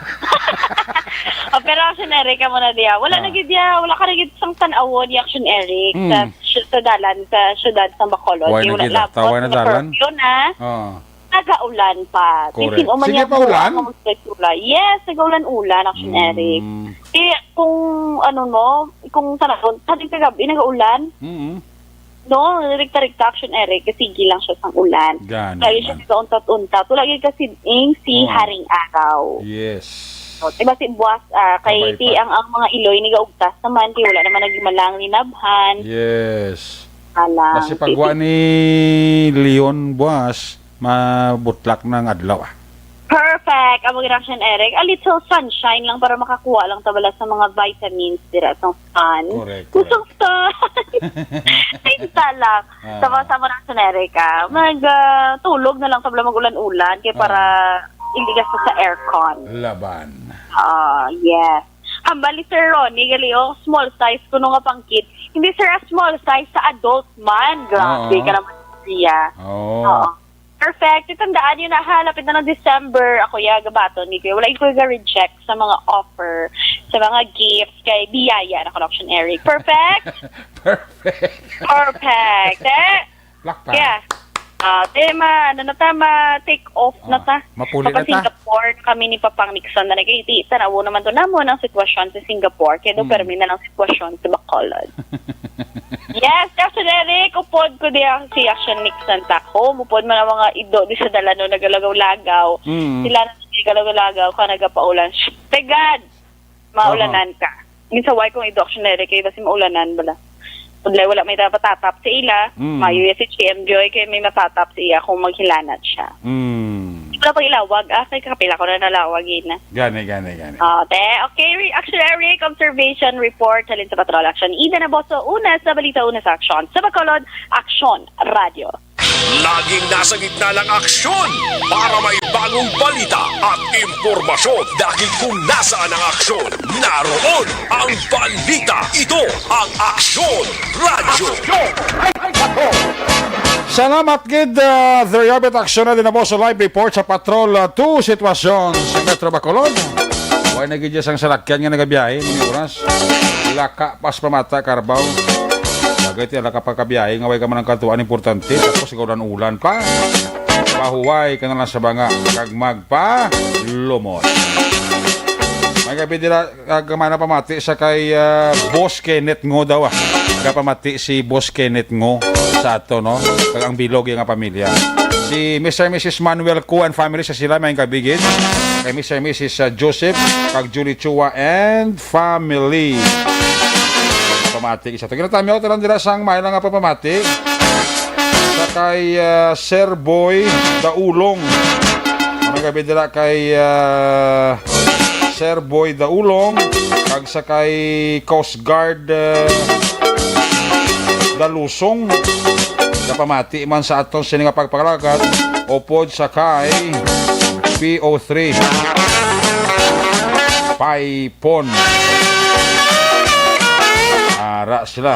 Oh, pero Action Eric ka muna diya. Wala Ah. na gid diya, wala ka na gid sang tan-awon ni Action Eric Mm. sa, sa dalan sa syudad sa Bacolod. Why Di na wala gid, ah? labot, Taway na mga dalan? curfew na. Oh. Nagaulan pa. Correct. Di sino man Sige niya pa ulan? Ang magsulay-sulay. Yes, nagaulan-ulan, Action Mm. Eric. Eh, kung ano, no, kung sa naon, sa din kagabi, nagaulan. Mm. No, rikta-rikta, Action Eric, kasi sige lang siya sang ulan. Gani Kaya siya man. nagauntat-untat. Wala gyud kasi ing si Oo. Haring Araw. Yes. So, diba si Buwas, ah, kay Kabay ti pa. ang, ang mga iloy ni gaugtas naman, ti wala naman naging malang linabhan. Yes. Alang. Basi pagwa ni Leon Buwas, mabutlak na ang adlaw, ah. Perfect! Amo gid, Action Eric. A little sunshine lang para makakuha lang ta bala sa mga vitamins dira sa sun. Correct, Kusog correct. sun! Ay, isa lang. Ah. Sama-sama na, Action Eric, ah. Mag, ah, tulog na lang ta bala, mag-ulan-ulan kay para Ah. hindi ka sa, sa aircon. Laban. Ah, yes. Hambal ni Sir Ronnie, gali, oh, small size kuno nga pang-kid. Hindi, sir, ah, small size sa adult man. Grabe Oo. ka naman, Ria. Oo. Oo. Perfect. Itandaan nyo na, ha, lapit na ng December. Ako, ya, gabaton ni Kuya. Wala ko ga-reject sa mga offer, sa mga gifts, kay biyaya na ko, Action Eric. Perfect? Perfect. Perfect. Eh? Plakpak. Yeah. Ah, tema, ano na ta, ma-take off na Ah, ta. mapuli Kapag na ta. Singapore kami ni Papang Nixon na nag-, iti, tanawo naman to namon ang sitwasyon sa Singapore. Kaya daw Hmm. permi na lang sitwasyon sa Bacolod. Yes, Action Eric, upod ko diya si Action Nixon Taco. Upod man ang mga ido di sa Dalano nagalagaw-lagaw. Mm. Sila na nagalagaw-lagaw ka nagapaulan. Shh, my God! Maulanan Aha. ka. Minsan, why kung ido, Action Eric, kay basi maulanan bala. Pudlay, wala may dapat tatap sa ila. Mm. Mayo ya si G M Joy, kay may matatap sa iya kung maghilanat siya. Mm. Wala pang ilawag. Ah, kay kapila ko na nalawag yun. Gani, gani, gani. Ah, te, okay. Re-, actually, a Rick observation report halin sa Patrol Action. Ida na boso, una sa balita, una sa aksyon. Sa Bacolod, Aksyon Radio. Laging nasa gitna ng aksyon para may bagong balita at impormasyon. Dahil kung nasaan ang aksyon, naroon ang balita. Ito ang Aksyon Radyo. Salamat gid, ah, Sir Yabit. Aksyon na din na po sa live report sa Patrol, ah, two sitwasyon sa Metro Bacolod. Way na gid sang salakyan nga nagabiyahe ni oras. Laka pas pamata karbaw. Bagay ti laka pagkabiyahe nga way ka man ang katuan importante. Tapos ikaw ulan-ulan pa. Pahuway ka na lang sa banga kag magpalumot. May gabi dira Ag mana pamati sa kay, ah, Boss Kenneth Ngo daw, ah. Gapamati si Boss Kenneth Ngo sa ato, no? Kag ang bilog nga pamilya. Si Mister and Missus Manuel Kua and family sa sila, may kabigit. Kay Mister and Missus, ah, Joseph, kag Julie Chua and family. Pamati isa. Taginatami ako talang dira sang may lang nga pamati. Sa kay, ah, Sir Boy Daulong. Ang gabi dira kay, ah, Sir Boy Daulong, kag sa kay Coast Guard, ah, Dalusong. Napamati man sa aton sini nga pagpangalakat, upod sa kay P O three. Pay pon. Ara sila.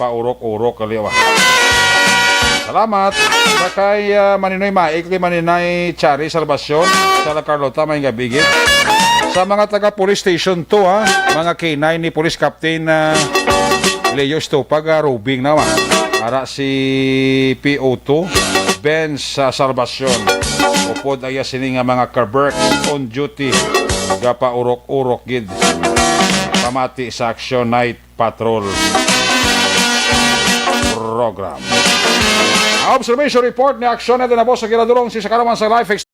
Paurok-urok kaliwa. Salamat. Sa kay, ah, Maninoy Maik, kay Maninay Chari Salvacion, sa La Carlota, may gabigit. Sa mga taga Police Station two, ha, mga K nine ni Police Captain, ah, Leo Estopag, ah, Rubing na, ah. Ara si P O two, Benz, ah, Salvacion. Upod ang iya sini nga mga kaberks on duty. Gapaurok-urok gid. Pamati sa Action Night Patrol Program. Ang observation report ni Action na dinabos sa Giradurong si Sakaraman sa Life Ex-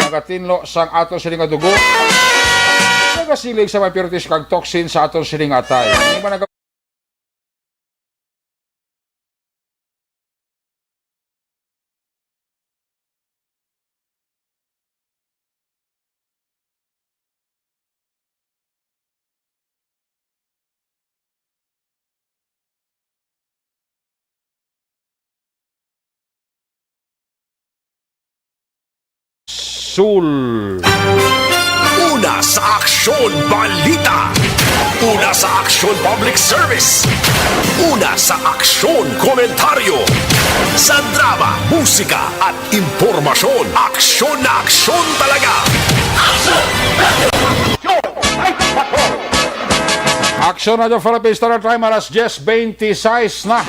Magatinlo sang aton sini nga dugo. Nagasilig sa mga impurities kag toxin sa aton sini nga atay. Hindi man nag- Sul. Una sa Aksyon Balita. Una sa Aksyon Public Service. Una sa Aksyon Komentaryo. Sa drama, musika, at impormasyon, aksyon na aksyon talaga. Aksyon Radyo Philippines Standard Time, alas diyes bente sais na.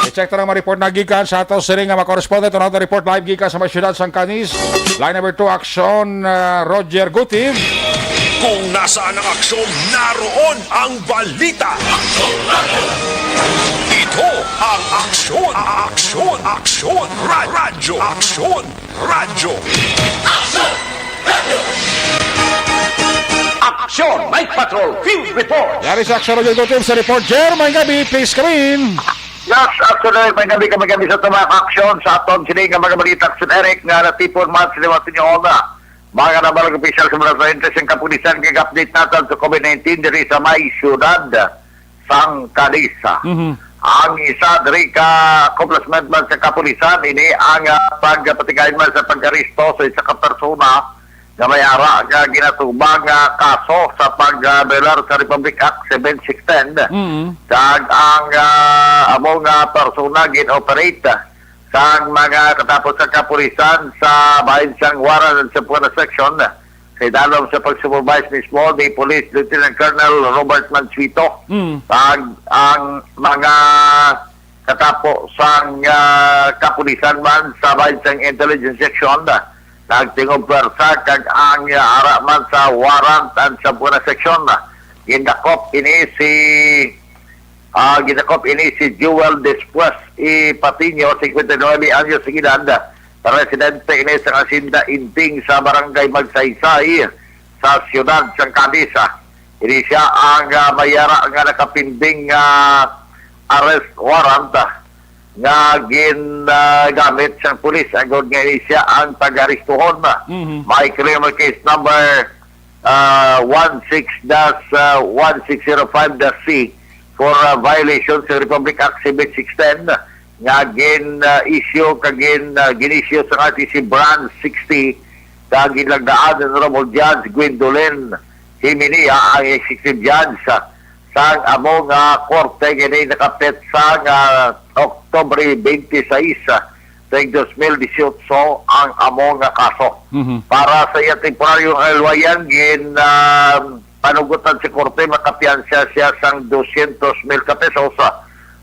I-check ta ang mga report na gikan sa ato sini nga mga correspondent. Unang report live gikan sa may siyudad sang Canis. Line number two, aksyon, ah, Roger Guti. Kung nasaan ang aksyon, naroon ang balita. Ito ang Aksyon, Aksyon, Aksyon, Ra- Radyo, Aksyon, Radyo. Aksyon, Night Patrol, Field Report. Yari sa Aksyon Radyo Team sa report. Jer, may gabi, please come in. Yes, actually, may gabi kami, kami sa tumak aksyon sa aton sini nga mga balita, Aksyon Eric, nga natipon man sa liwat ninyo na mga nabalang opisyal sa mga authorities ng kapulisan kag update natin sa COVID nineteen diri sa may siyudad sang Calisa. Mhm. Ang isa diri ka accomplishment man sa kapulisan, ini ang, ah, pagpatigay man sa pag-aresto sa isa ka persona nga may ara nga ginatubang nga kaso sa pag-, ah, violar sa Republic Act seven six ten. Mhm. Kag ang, ah, amo nga persona gin-operate sang mga katapos sa kapulisan sa bahin sang Waran sa Buena Section, sa idalom sa pag-supervise mismo ni Police Lieutenant Colonel Robert Mansueto. Mm. Kag ang mga katapo sang, ah, kapulisan man sa bahin sang Intelligence Section, nagtingob pwersa kag ang, ah, ara man sa Waran and sa Buena Section, gindakop ini si Ah, gidakop ini si Joel Despues y Patiño, cincuenta y nueve anyos de edad, residente ini sa Hacienda Inting sa Barangay Magsaysay sa siyudad sang Cadiz. Ini siya ang, ah, may ara nga nakapinding, ah, arrest warrant, ah, nga gin, ah, gamit sang pulis agod nga ini siya ang pag-aristuhon. Mhm. May criminal case number ah, one six dash, ah, one six zero five dash C for, ah, violation sa Republic Act seven six ten nga gin, ah, issue kag gin, ah, gin-issue sa nga si Brand sixty kag ginlagdaan ni Honorable Judge Gwendolyn Himinea ang executive judge sa, sa amo nga korte nga nakapetsa nga Oktubre twenty-six, ah, tuig dos mil dieciocho ang amo nga kaso. Mhm. Para sa iya temporaryong kaluwayan, gin, ah, panugutan sa korte, makapiyansa siya sang dosyentos mil ka pesos, ah,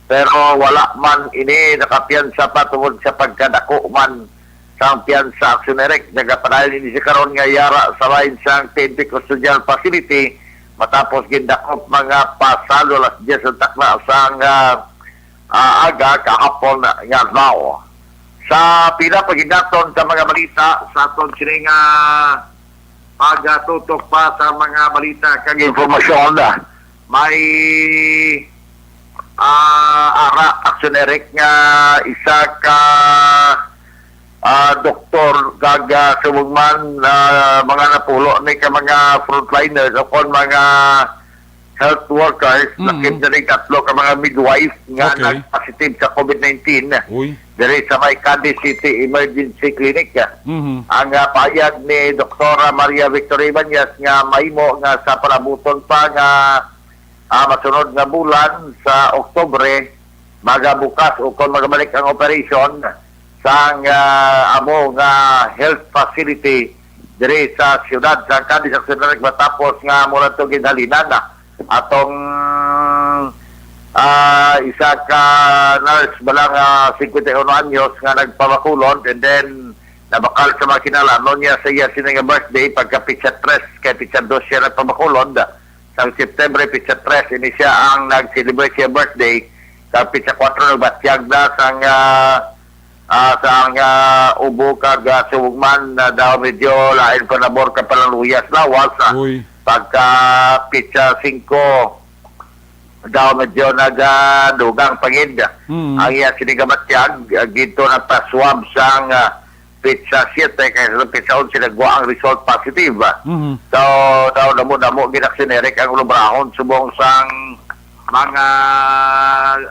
pero wala man ini nakapiyansa pa tungod sa pagkadako man sang piyansa, Aksyon Eric. Nagapadayon ini sa karon nga yara sa bahin sang P N P Custodial Facility matapos gindakop mga pasado alas diyes ang takna sang, ah, ah, aga kahapon nga adlaw. Sa pila pa gid naton ka mga balita sa aton sini nga pagatutok pa sa mga balita kag impormasyon, may, ah, ara, Aksyon Eric, nga isa ka, ah, doktor kag, ah, subong man, ah, mga napulo ni ka mga frontliners o kon mga health workers, Mm. lakip na rin tatlo ka mga midwife nga Okay. nag-positive sa COVID nineteen Uy. diri sa may Cadiz City Emergency Clinic. Mhm. Ang, ah, pahayag ni Doktora Maria Victoria Ibañez nga mahimo nga sa palabuton pa nga, ah, masunod nga bulan sa Oktubre, magabukas o kon magabalik ang operasyon sang, ah, amo nga health facility diri sa siyudad sa Cadiz, Aksyon Eric, matapos nga mura to ginhalinan na atong, ah, isa ka nurse bala nga cincuenta y uno anyos nga nagpabakulon, and then nabakal sa mga kinahanglan niya sa iya sini nga birthday pagka pitsa tres, kay pitsa dos siya nagpabakulon sang September, pitsa tres, ini siya ang nag-celebrate siya birthday. Sa pitsa kuwatro, nagbatyag na sang, ah, ah, sang, ah, ubo kag, ah, subong man, ah, daw medyo lain pa nabor ka panaluyas lawas, ah. Uy. Pagka pitsa singko, daw medyo nagadugang pa gid Mm. ang iya sini nga batyag, ah, gid to nagpa-swab sang, ah, pitsa siyete, kay sa pitsa onse nagwa ang result positive. Mhm. So, daw damo-damo gid, Aksyon Eric, ang lubrahon subong sang mga,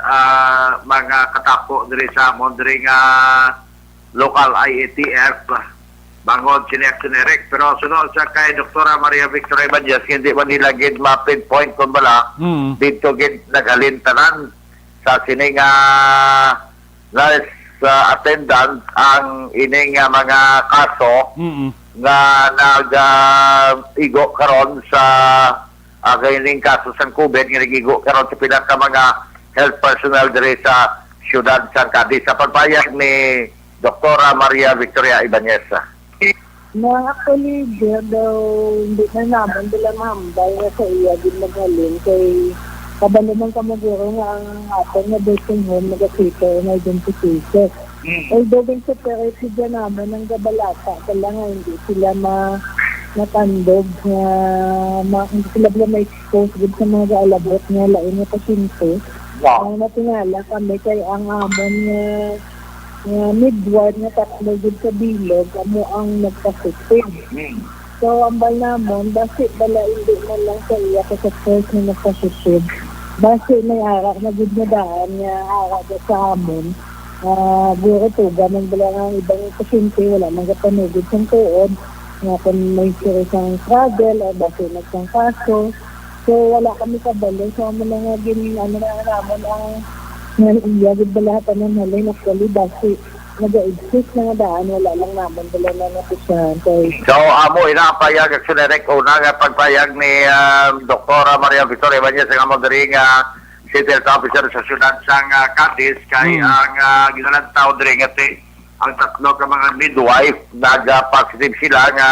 ah, mga katapo diri sa amon, diri nga local I A T F, bangod sini, Aksyon Eric. Pero sunod sa kay Doktora Maria Victoria Ibañez, hindi man nila gid ma-pinpoint kung bala Mm. dito gid naghalin tanan sa sini nga nurse, ah, attendant ang ini nga mga kaso Mm-mm. nga nag, ah, igo karon sa, ah, kay ining kaso sang COVID nga nag-igo karon sa pila ka mga health personnel diri sa siyudad sang Cadiz, sa pagpayag ni Doktora Maria Victoria Ibanez. Na actually, di daw, hindi na naman nila mahambal nga sa iya din maghalin kay kabalo man kamo guro nga ang aton nga nursing home nagakita emergency cases. Mm. Although din separate sila naman ang gabalaka, kala nga hindi sila ma matandog nga ma, hindi sila bala ma-expose gid sa mga gaalabot nga lain nga pasyente. Wow. Ang natingala kami kay ang amon nga, nga midwife nga tatlo gid sa bilog amo ang nagpa-positive. Hmm. So, ambal namon, basi bala hindi man lang sa iya ka sa first nga nagpa-positive. Basi may ara na gid nga daan nga ara na sa amon. Ah, guro tuga man bala nga ang ibang pasyente wala man gapanugid sang tuod nga kung may sila sang travel o basi nagsangkaso. So, wala kami kabalo. So, amo na nga gin-, ano na namon ang, nga iya gid bala tanan halin. Actually, basi naga-exist na nga daan, wala lang namon bala na napusahan. Kay So, amo ina ang payag, Action Direct, una nga pagpayag ni, ah, Doktora Maria Victoria Ibanez, ang amo diri nga City Health Officer sa siyudad sang, ah, Cadiz, kay Hmm. ang, ah, ginalantaw diri nga ti-, ang tatlo ka mga midwife nag-positive sila nga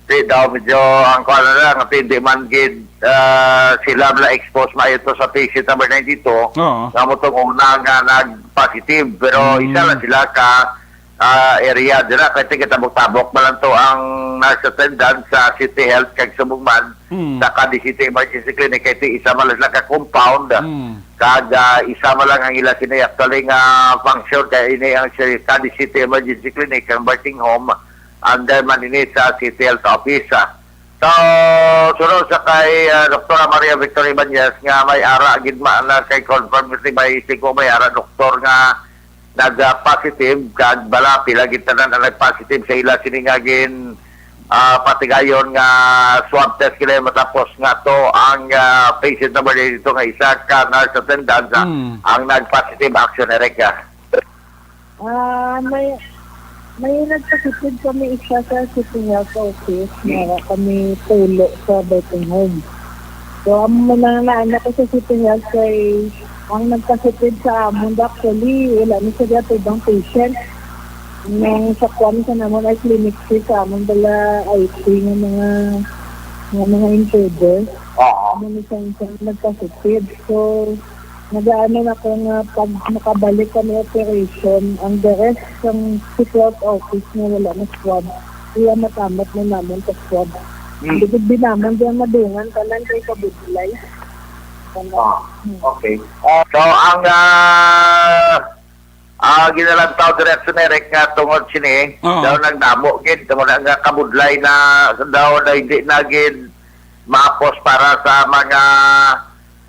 di daw medyo ang kuwan na lang, nga hindi man gid, ah, sila na-expose maayo to sa patient number ninety-two, Oo. nga mo tong una nga nag-positive, pero Mm. isa lang sila ka, ah, area dira, kay tigkatabok-tabok man lang to ang nurse attendant sa City Health kag subong man Mm. sa Cadiz City Emergency Clinic, kay ti isa man lang sila ka compound, Mm. kag, ah, isa man lang ang ila sini actually nga function, kay ini ang si-, Cadiz City Emergency Clinic, ang birthing home, under man ini sa City Health Office, ah. So, sunod sa kay, ah, Doktora Maria Victoria Ibanez nga may ara gid ma-, na kay confirm kasi may sigo may ara doktor nga nag-positive, kag bala pila gid tanan ang nag-positive sa ila sini nga gin, ah, patigayon nga swab test kila matapos nga to ang, ah, patient number dito nga isa ka nurse attendant, ah, Mm. ang nag-positive, Action Direct, ah. Ah, may, may nagpasipid kami isa sa City Health Office, Mm. nga kami pulo sa birthing home. So, amo man ang naanak ko sa City Health kay ang nagpasipid sa amon, actually, wala na siya ibang patient. Nang sa kwan sa namon ay clinic fee sa amon bala I T nga mga, nga mga intruder. Oo. Amo ni sa, sa nagpasipid. So, nagaano na ko nga pag makabalik kami operation, ang the rest sang City Health Office nga wala na swab, iya matamat na namon sa swab. Hmm. Hindi gid naman diyan madungan tanan kay kabudlay. Ano? Ah, okay. Ah, so, ang, ah, ah, ginalantaw, Direk Eric, nga tungod sini, Oo. daw nagdamo gid, tungod nga kabudlay na, daw na hindi na gid maapos para sa mga,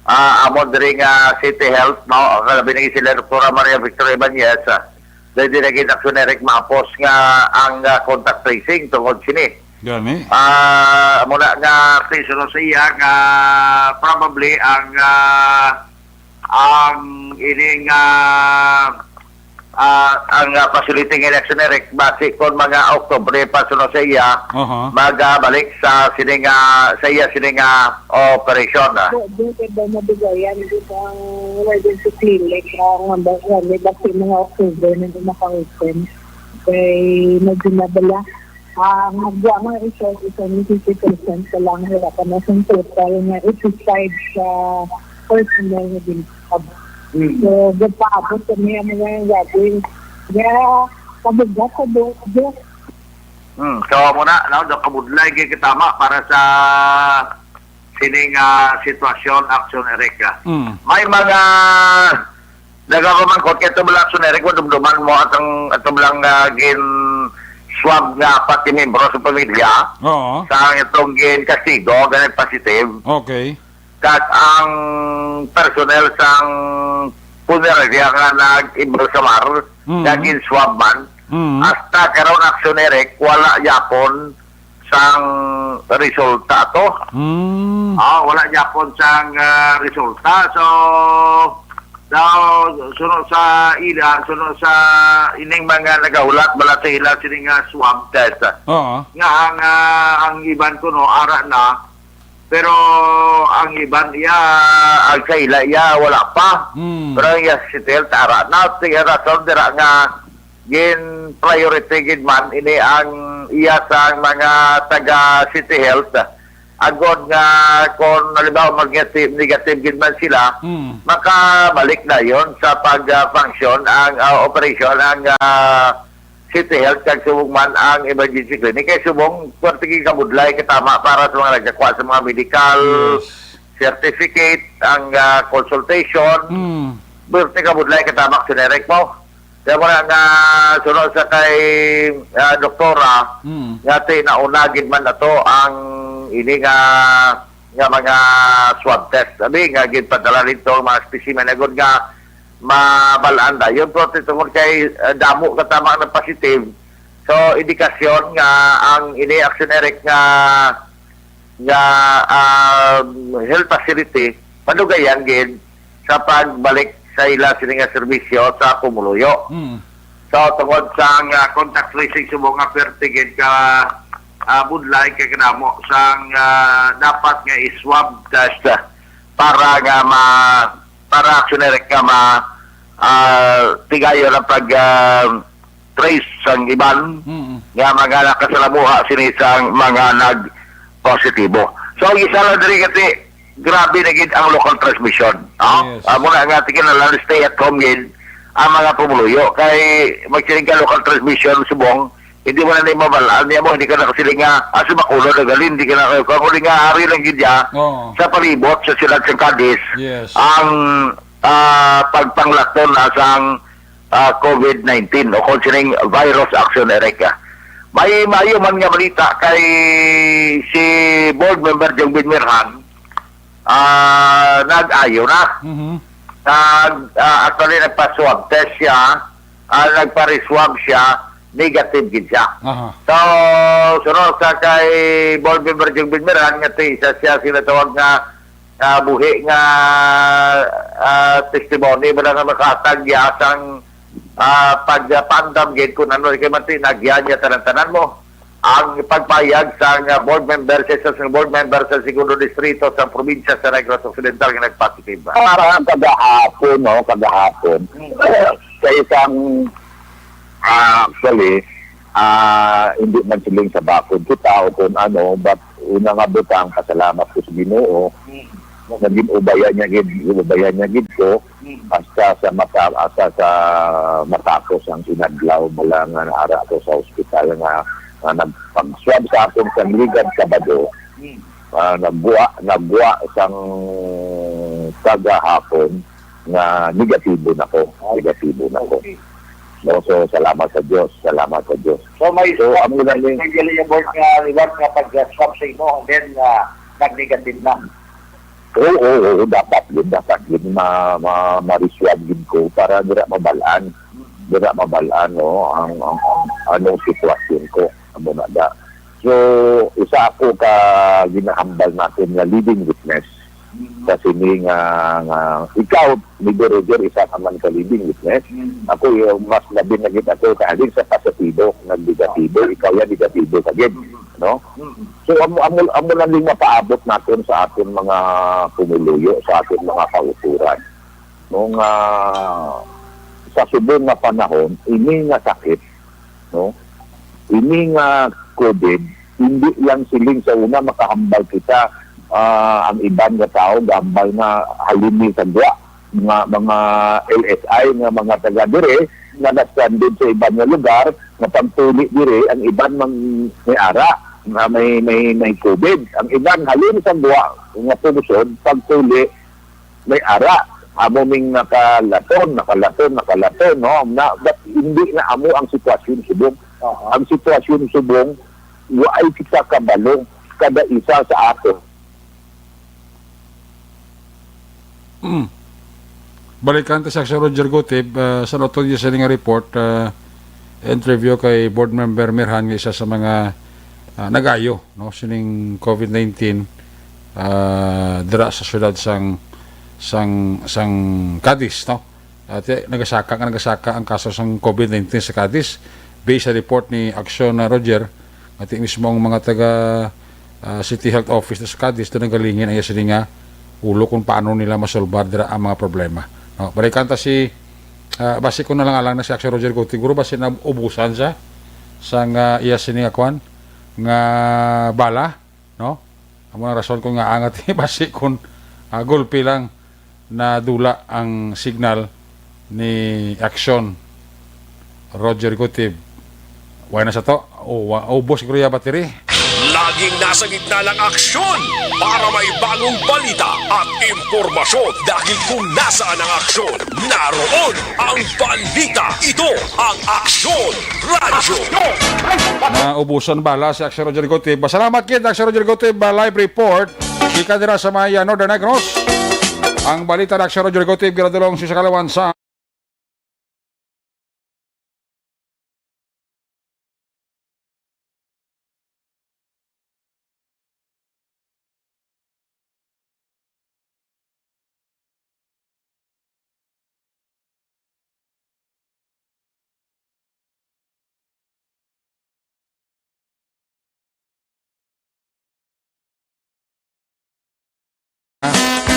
ah, amo diri nga City Health, no? Ang labi na sila Doktora Maria Victoria Ibanez, ah, dahil di na gid Action Direct maapos nga ang, ah, contact tracing tungod sini. Gani? Ah, muna nga, please, ano sa iya nga probably ang, ah, ang ining, ah, ah, ang, ah, facility nga Action Direct, basi kon mga Oktubre pa sunod sa iya, Aha. magabalik sa sini nga, sa iya sini nga operation, ah. Di, di, di ba madugayan, di ba ang emergency clinic, ang, ang, ang, basi mga October na di maka-open. Kay medyo mabala. Ang nagwa mga result is only fifty percent pa lang, wala pa na sa total nga eighty-five sa personnel nga ginpab. Mm. So, gagpaabot kami ang mga gagawin. Kaya, kabugat sa do-, do-, Hmm, so, muna, no, do kabudlay gid katama para sa sining, ah, sitwasyon, Action Direct, ah. Mm. May mga nagapamangkot kay ito bala, Action Direct, madumduman mo atong, atong lang, ah, gin swab nga apat ka miyembro sa pamilya Oo. sa itong gin kastigo, ganit positive. Okay. Kag ang personnel sang punerarya nga nag-embalsamar, Mm. nga gin-swab man, Mm. hasta karon, Action Direct, wala yapon sang resulta to. Mm. Ah, wala yapon sang, ah, resulta. So, daw, sunod sa ila, sunod sa ining mga nagahulat, bala sa ila, sini nga swab test. Oo. Nga ang, ah, ang iban kuno, ara na, Pero ang iban iya, ang sa ila iya, wala pa. Hmm. Pero ang iya City Health, ara na, sige, rason dira nga gin priority gid man ini ang iya sa mga taga City Health. Agod nga kung halimbawa mag-, negative gid man sila, Hmm. makabalik na yon sa pag-function ang, ah, operation ang, ah, City Health kag subong man ang emergency clinic. Kay subong, pwerte gid kabudlay katama para sa mga nagkakuha sa mga medical Yes. certificate, ang, ah, consultation. Hmm. Pwerte kabudlay katama, Sir Eric, mo. Kaya mo na nga, sunod sa kay, ah, doktora, Hmm. nga ti nauna gid man ato ang ini nga, nga mga swab test. Abi nga ginpadala dito ang mga specimen agud nga mabalaan dayon. Pero tungod kay, ah, damo katama nga positive. So, indikasyon nga ang ini, Action Eric, nga, nga, ah, health facility, madugayan gid sa pagbalik sa ila sini nga serbisyo sa pumuluyo. Hmm. So, tungod sa nga contact tracing subong nga pwerte gid ka, ah, budlay kay kadamo sang, ah, dapat nga i-swab test, ah, para nga ma-, para, Action Eric, nga ma-, ah, tigayon ang pag, ah, trace sang iban Mm-mm. nga mga nakasalamuha sini sang mga nag-positibo. So, ang isa lang diri kati, grabe na gid ang local transmission. No? Yes. Amo na nga, tingin na lang, stay at home gid ang mga pumuluyo. Kay magsiling ka local transmission, subong, hindi mo na ni mabalaan niya mo, hindi ka nakasiling nga, ah, sa Bacolod na gali, hindi ka na, kung uli nga, ari lang gid ya, Oo. sa palibot, sa siyudad sa Cadiz, Yes. ang, ah, pagpanglaton na sang, ah, COVID nineteen o kung sining virus, Action Eric. May maayo man nga balita kay si Board Member Jong Bin Mirhan, ah, nag-ayo na. Mhm. Nag, ah, actually, nagpa-swab test siya, ah, nagpa-reswab siya, negative gid siya. Aha. So, sunod sa kay Board Member Jong Bin Mirhan, nga ti-, isa siya sila tawag nga, ah, buhi nga, ah, testimony ba nga makatag ya sang, ah, pagpaandam gid kung ano, kay man ti-, nagyan niya tanan-tanan mo. Ang pagpayag sang, ah, board member, sa isa sa board member sa Segundo Distrito sa probinsya sa Negros Occidental nga nag-positive. Para kagahapon, no, kagahapon. Sa isang, ah, actually, ah, hindi man siling sa bakod kita o kung ano, but una nga butang, pasalamat ko sa Ginoo. Naging ubaya niya gid, ubaya niya gid ko. Hasta sa mata-, hasta sa matapos ang inadlaw, mula nga naara ako sa ospital nga, nga nagpag-swab sa akon sa ligad Sabado, ah, nagwa, nagwa sang kagahapon nga negatibo na ko. Negatibo na ko. Okay. No, so, salamat sa Dios, salamat sa Dios. So, may So, swab, ang una ni may Galea board nga reward nga pag-swab sa imo, and then, ah, nag-negative na. Oo, oo, oo, dapat yun, dapat yun, ma-, ma-, ma-reswab yun ko para dira mabalaan, dira mabalaan, no, ang, ang, ang, anong sitwasyon ko, amo na da. So, isa ako ka ginahambal natin nga living witness sa sini nga, nga ikaw, Migo Roger, isa ka man ka living witness. Ako, yung mas labi na gid ako, kahalin sa positibo, nag-negatibo, ikaw yan, negatibo ka gid, no? So, amo, amo, amo lang yung mapaabot natin sa ating mga pumuluyo, sa ating mga kauturan. No, nga sa subong nga panahon, ini nga sakit, no? Ini nga COVID, hindi lang siling sa una makahambal kita, ah, ang iban nga tao, gahambal nga halin ni sa gwa, mga, mga L S I nga mga taga dire, nga na-stranded sa iban nga lugar, nga pagtuli dire, ang iban mang may ara, nga may, may, may COVID. Ang iban halin sa gwa, nga pugson, pagtuli, may ara. Amo ming nakalaton, nakalaton, nakalaton, no? Na, but hindi na amo ang sitwasyon subong. Aha. Ang sitwasyon subong, waay kita kabalo, kada isa sa ato. Mm. Balikan ta si Action Roger Gutib, ah, sa Lotto niya sini nga report, ah, interview kay Board Member Mirhan nga isa sa mga, ah, nag-ayo, no, sining COVID nineteen, ah, dira sa siyudad sang, sang, sang Cadiz, no? At, eh, nagasaka nga nagasaka ang kaso sang COVID nineteen sa Cadiz. Based sa report ni Action, ah, Roger, at mismo ang mga taga, ah, City Health Office sa Cadiz, doon nanggalingi ang iya sini nga ulo kung paano nila masolbar dira ang mga problema. No, balikan ta si, ah, basi ko na lang alang na si Action Roger Gutib, guro, basi na ubusan siya sa nga iya sini nga kwan, nga bala, no? Amo ang rason ko nga angat basi kung, ah, gulpi lang nadula ang signal ni Action Roger Gutib. Wala na sa to. O, wa-, ubos siguro yung battery. Laging nasa gitna ng aksyon para may bagong balita at impormasyon, dahil kung nasaan ang aksyon, naroon ang balita. Ito ang Aksyon Radyo. Naubusan bala si Action Roger Gutib. Salamat gid, Action Roger Gutib, ah, live report. Ika dira sa may, ah, Northern Negros. Ang balita na Action Roger Gutib, ginadulong si Sakalawan sa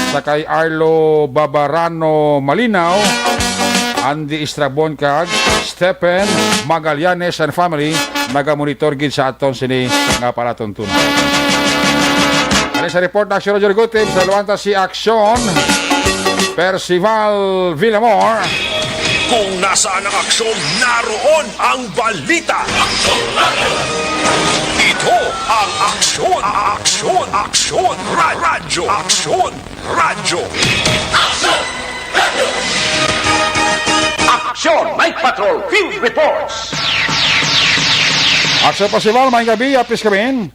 sa kay Arlo Babarano Malinaw, Andy Estrabon kag Stephen Magallanes and family, nagamonitor gid sa aton sini nga palatuntunan. Ano sa report na si Roger Gutib, sa Luanta si Aksyon, Percival Villamor. Kung nasaan ang aksyon, naroon ang balita. Ito ang Aksyon, Aksyon, Aksyon, Ra-, Radyo, Aksyon, Radyo. Aksyon Night Patrol Field Reports. Aksyon Percival, may gabi, apis kami.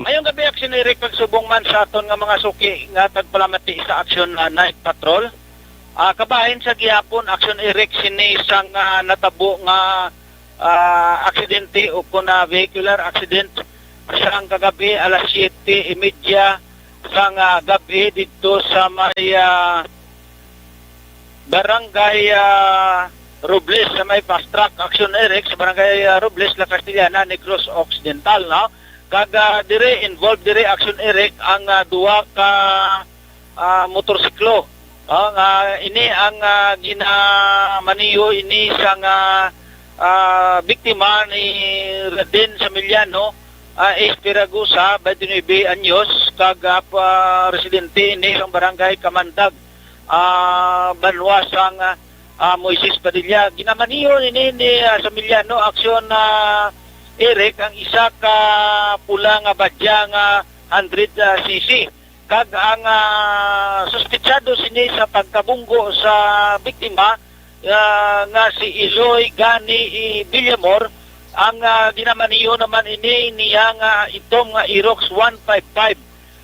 Mayong gabi, Aksyon Eric, pagsubong man sa aton nga mga suki nga tagpalamati sa Aksyon, ah, Night Patrol. Ah, kabahin sa gihapon, Aksyon Eric, sini sang, ah, natabo nga, ah, aksidente o kun, ah, vehicular accident sang kagabi alas siyete y media sang, ah, gabi didto sa may, ah, Barangay, ah, Robles, sa may Fast Track, Aksyon Eric, sa Barangay, ah, Robles, La Castellana, Negros Occidental, no? Kag, ah, diri, involved diri, Aksyon Eric, ang, ah, duha ka, ah, motorsiklo. Ah, nga ini ang, ah, ginamaniho ini sang, ah, ah, biktima ni Raden Samiliano, ah, Espiragosa, twenty-nine anyos, kag, ah, pa-, residente ini sang Barangay Kamandag, ah, banwa sang, ah, Moises Padilla. Ginamaniho ini ni, ah, Samiliano, Aksyon, ah, Eric, ang isa ka pula nga badya nga hundred, ah, C C. Kag ang, ah, suspitsado sini sa pagkabunggo sa biktima, ah, nga si Eloy Gani, eh, Villamor, ang, ah, ginamaniho naman ini niya nga itom nga Aerox one five five.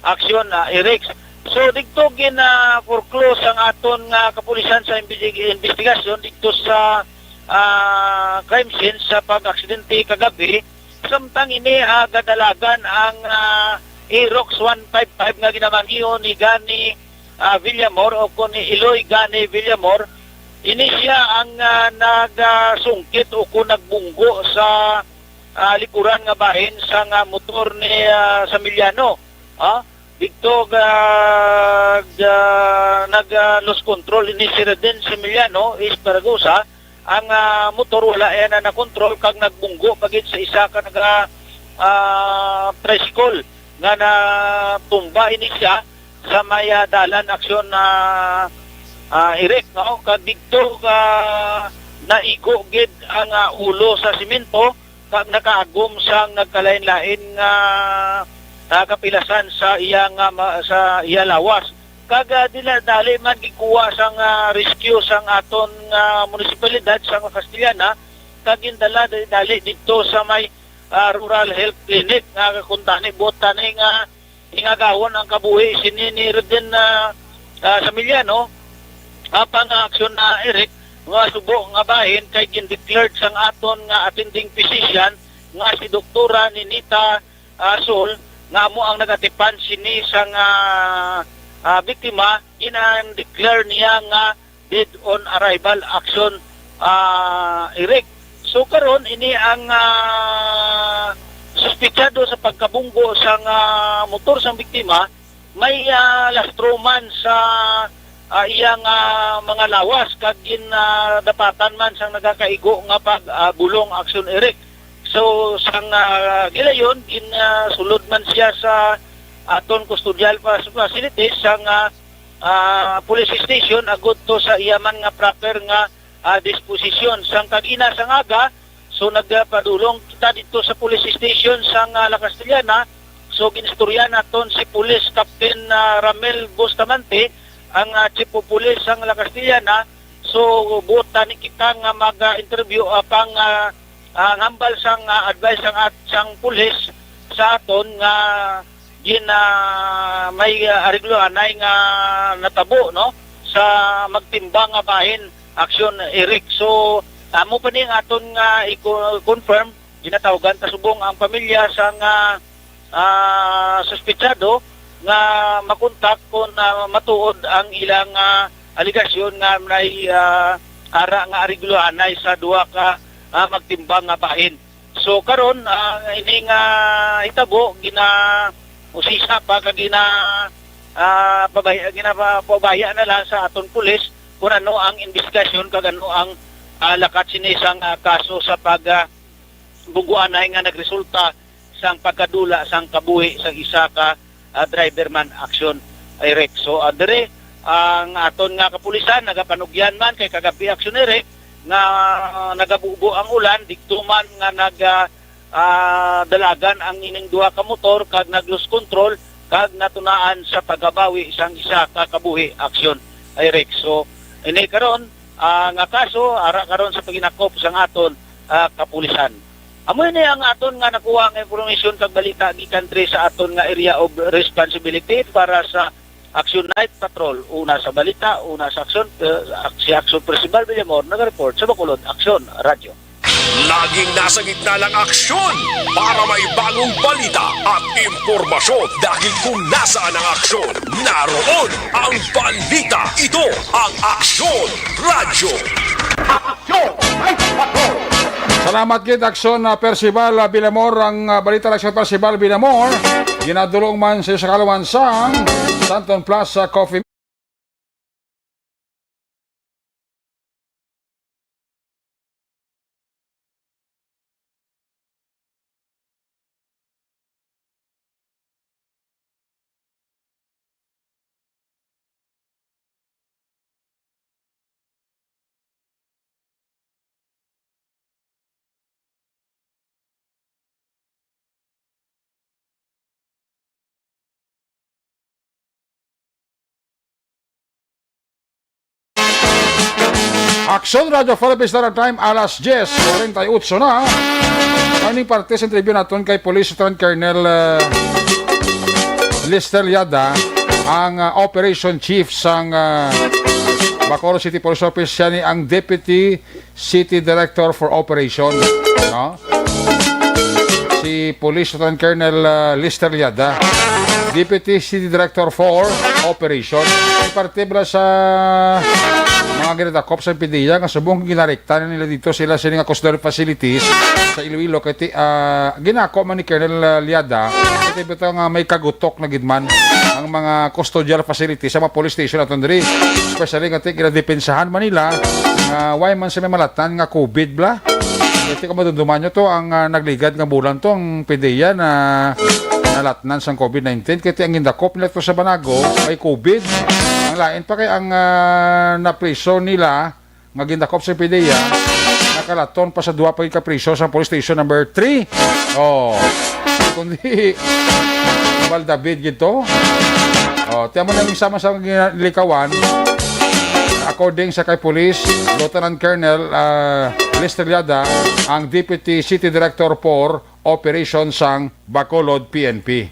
Aksyon, ah, Eric. So, didto gin, ah, foreclose ang aton nga kapulisan sa imbesti-, investigasyon didto sa, ah, crime scene sa pag-aksidente kagabi. Samtang ini, ah, gadalagan ang, ah, Aerox one five five nga ginamaniho ni Gani, ah, Villamor o kun ni Eloy Gani Villamor. Ini siya ang, ah, nagasungkit o kun nagbunggo sa, ah, likuran nga bahin sang, ah, motor ni, ah, Samiliano. Ah, didto ga, ga, nag, ah, lose control ini si Raden Samiliano Espiragosa. Ang, ah, motor wala iya na nakontrol kag nagbunggo pa gid sa isa ka naga, ah, tricycle nga natumba ini siya sa may, ah, dalan, Aksyon, ah, ah, Eric, no? Kag didto, ah, naigo gid ang, ah, ulo sa semento kag nakaagom sang nagkalain-lain nga, ah, kapilasan sa iya nga ma-, sa iya lawas. Kag, ah, dila-, dali man gikuha sang, ah, rescue sang aton nga munisipalidad sang Castellana, kag gindala dali-dali didto sa may, ah, Rural Health Clinic nga kuntani buot tani nga ingagawon ang kabuhi sini ni Reden, ah, ah, Samiliano. Apang ang aksyon na, Eric, nga subo nga bahin kay gindeclared sang aton nga attending physician nga si Doktora Ninita, ah, Sol, nga amo ang nagatipan sini sang, ah, ah, biktima, gin-declare niya nga dead on arrival, Aksyon, ah, Eric. So karon ini ang, ah, suspitsado sa pagkabunggo sang, ah, motor sang biktima, may, ah, lastro man sa, ah, iyang, ah, mga lawas kag gin, ah, dapatan man sang nagakaigo nga pag, ah, bulong aksyon, Eric. So, sang, ah, gilayon, gin, ah, sulod man siya sa aton custodial fa-, facilities sang, ah, ah, police station agud to sa iya man nga proper nga, ah, disposisyon. Sang kagina sang aga, so nagpadulong kita dito sa police station sang, ah, La Castellana. So ginistorya naton si Police Captain, ah, Ramel Bustamante, ang, ah, Chief of Police sang La Castellana. So buot tani kita nga mag-interview, ah, pang, ah, ah, hambal sang, ah, advice sang at-, sang pulis sa aton nga gin, ah, may, ah, arigloanay nga natabo, no, sa magtimbang nga bahin, aksyon, Eric. So amo pa ni ang aton nga i-co-, confirm, ginatawgan ta subong ang pamilya sang, ah, ah, suspetsado nga makontak kon, ah, matuod ang ilang, ah, alegasyon nga may, ah, ara nga arigloanay sa duha ka, ah, magtimbang nga bahin. So karon, ah, ini nga hitabo gina-usisa pa kag gina, ah, pabaya-, ginapabaya na lang sa aton pulis kung ano ang investigasyon kag ano ang, ah, lakat sini sang, ah, kaso sa pag, ah, bunggoanay nga nagresulta sang pagkadula sang kabuhi sang isa ka, ah, driver man, aksyon, Eric. So, ah, dire ang aton nga kapulisan nagapanugyan man kay kagabi, aksyon, Eric, nga nagabubo ang ulan, dikto man nga nag, ah, ah, dalagan ang ining duha ka motor kag nag-lose control kag natunaan sa pagkabawi sang isa ka kabuhi, aksyon, Eric. So, ini karon, ah, nga kaso ara karon sa paginakop sang aton, ah, kapulisan. Amo ini ang aton nga nakuha nga impormasyon kag balita gikan diri sa aton nga area of responsibility para sa Action Night Patrol. Una sa balita, una sa aksyon, eh, ak-, si Aksyon Percival Villamor nagareport sa Bacolod Aksyon Radyo. Laging nasa gitna ng aksyon para may bagong balita at impormasyon, dahil kung nasaan ang aksyon, naroon ang balita. Ito ang Aksyon Radyo. Aksyon! Ay, patrol! Salamat gid, Aksyon, ah, Percival, ah, Villamor. Ang, ah, balita, Aksyon, Percival Villamor, ginadulong man sa, sa kalawan sang Santon Plaza Coffee. Aksyon Radyo Philippines Standard Time, alas diyes kwarenta y ocho na. Ang ining parte sa interview naton kay Police Lieutenant Colonel, uh, Lester Liada, ang, uh, operation chief sang, uh, Bacolod City Police Office. Siya ni ang Deputy City Director for Operation, no? Si Police Lieutenant Colonel, uh, Lester Liada, Deputy City Director for Operation. Parte bala sa mga ginadakop sa P D E A nga subong ginarekta na nila dito sila sini nga custodial facilities sa Iloilo. Kay ti-, ah, ginako man ni Colonel, ah, Liada, kay bitaw nga may kagutok na gid man ang mga custodial facilities sa mga police station aton diri. Especially nga ti-, ginadepensahan man nila nga why man sa may malatan nga COVID bala. Kay ti-, kung madumduman nyo to, ang, ah, nagligad nga bulan to, ang P D E A na nalatnan sang COVID nineteen. Kay ti-, ang gindakop nila to sa Banago, may COVID. Ang lain pa kay ang, ah, napriso nila nga gindakop sa P D E A, nakalaton pa sa duha pa gid ka priso sa police station number three. Oh. Kundi, Val David gid to. Oh, tiyan mo na yung sama sa gina-, nilikawan. According sa kay Police Lieutenant Colonel, ah, Lester Liada, ang Deputy City Director for Operation sang Bacolod P N P.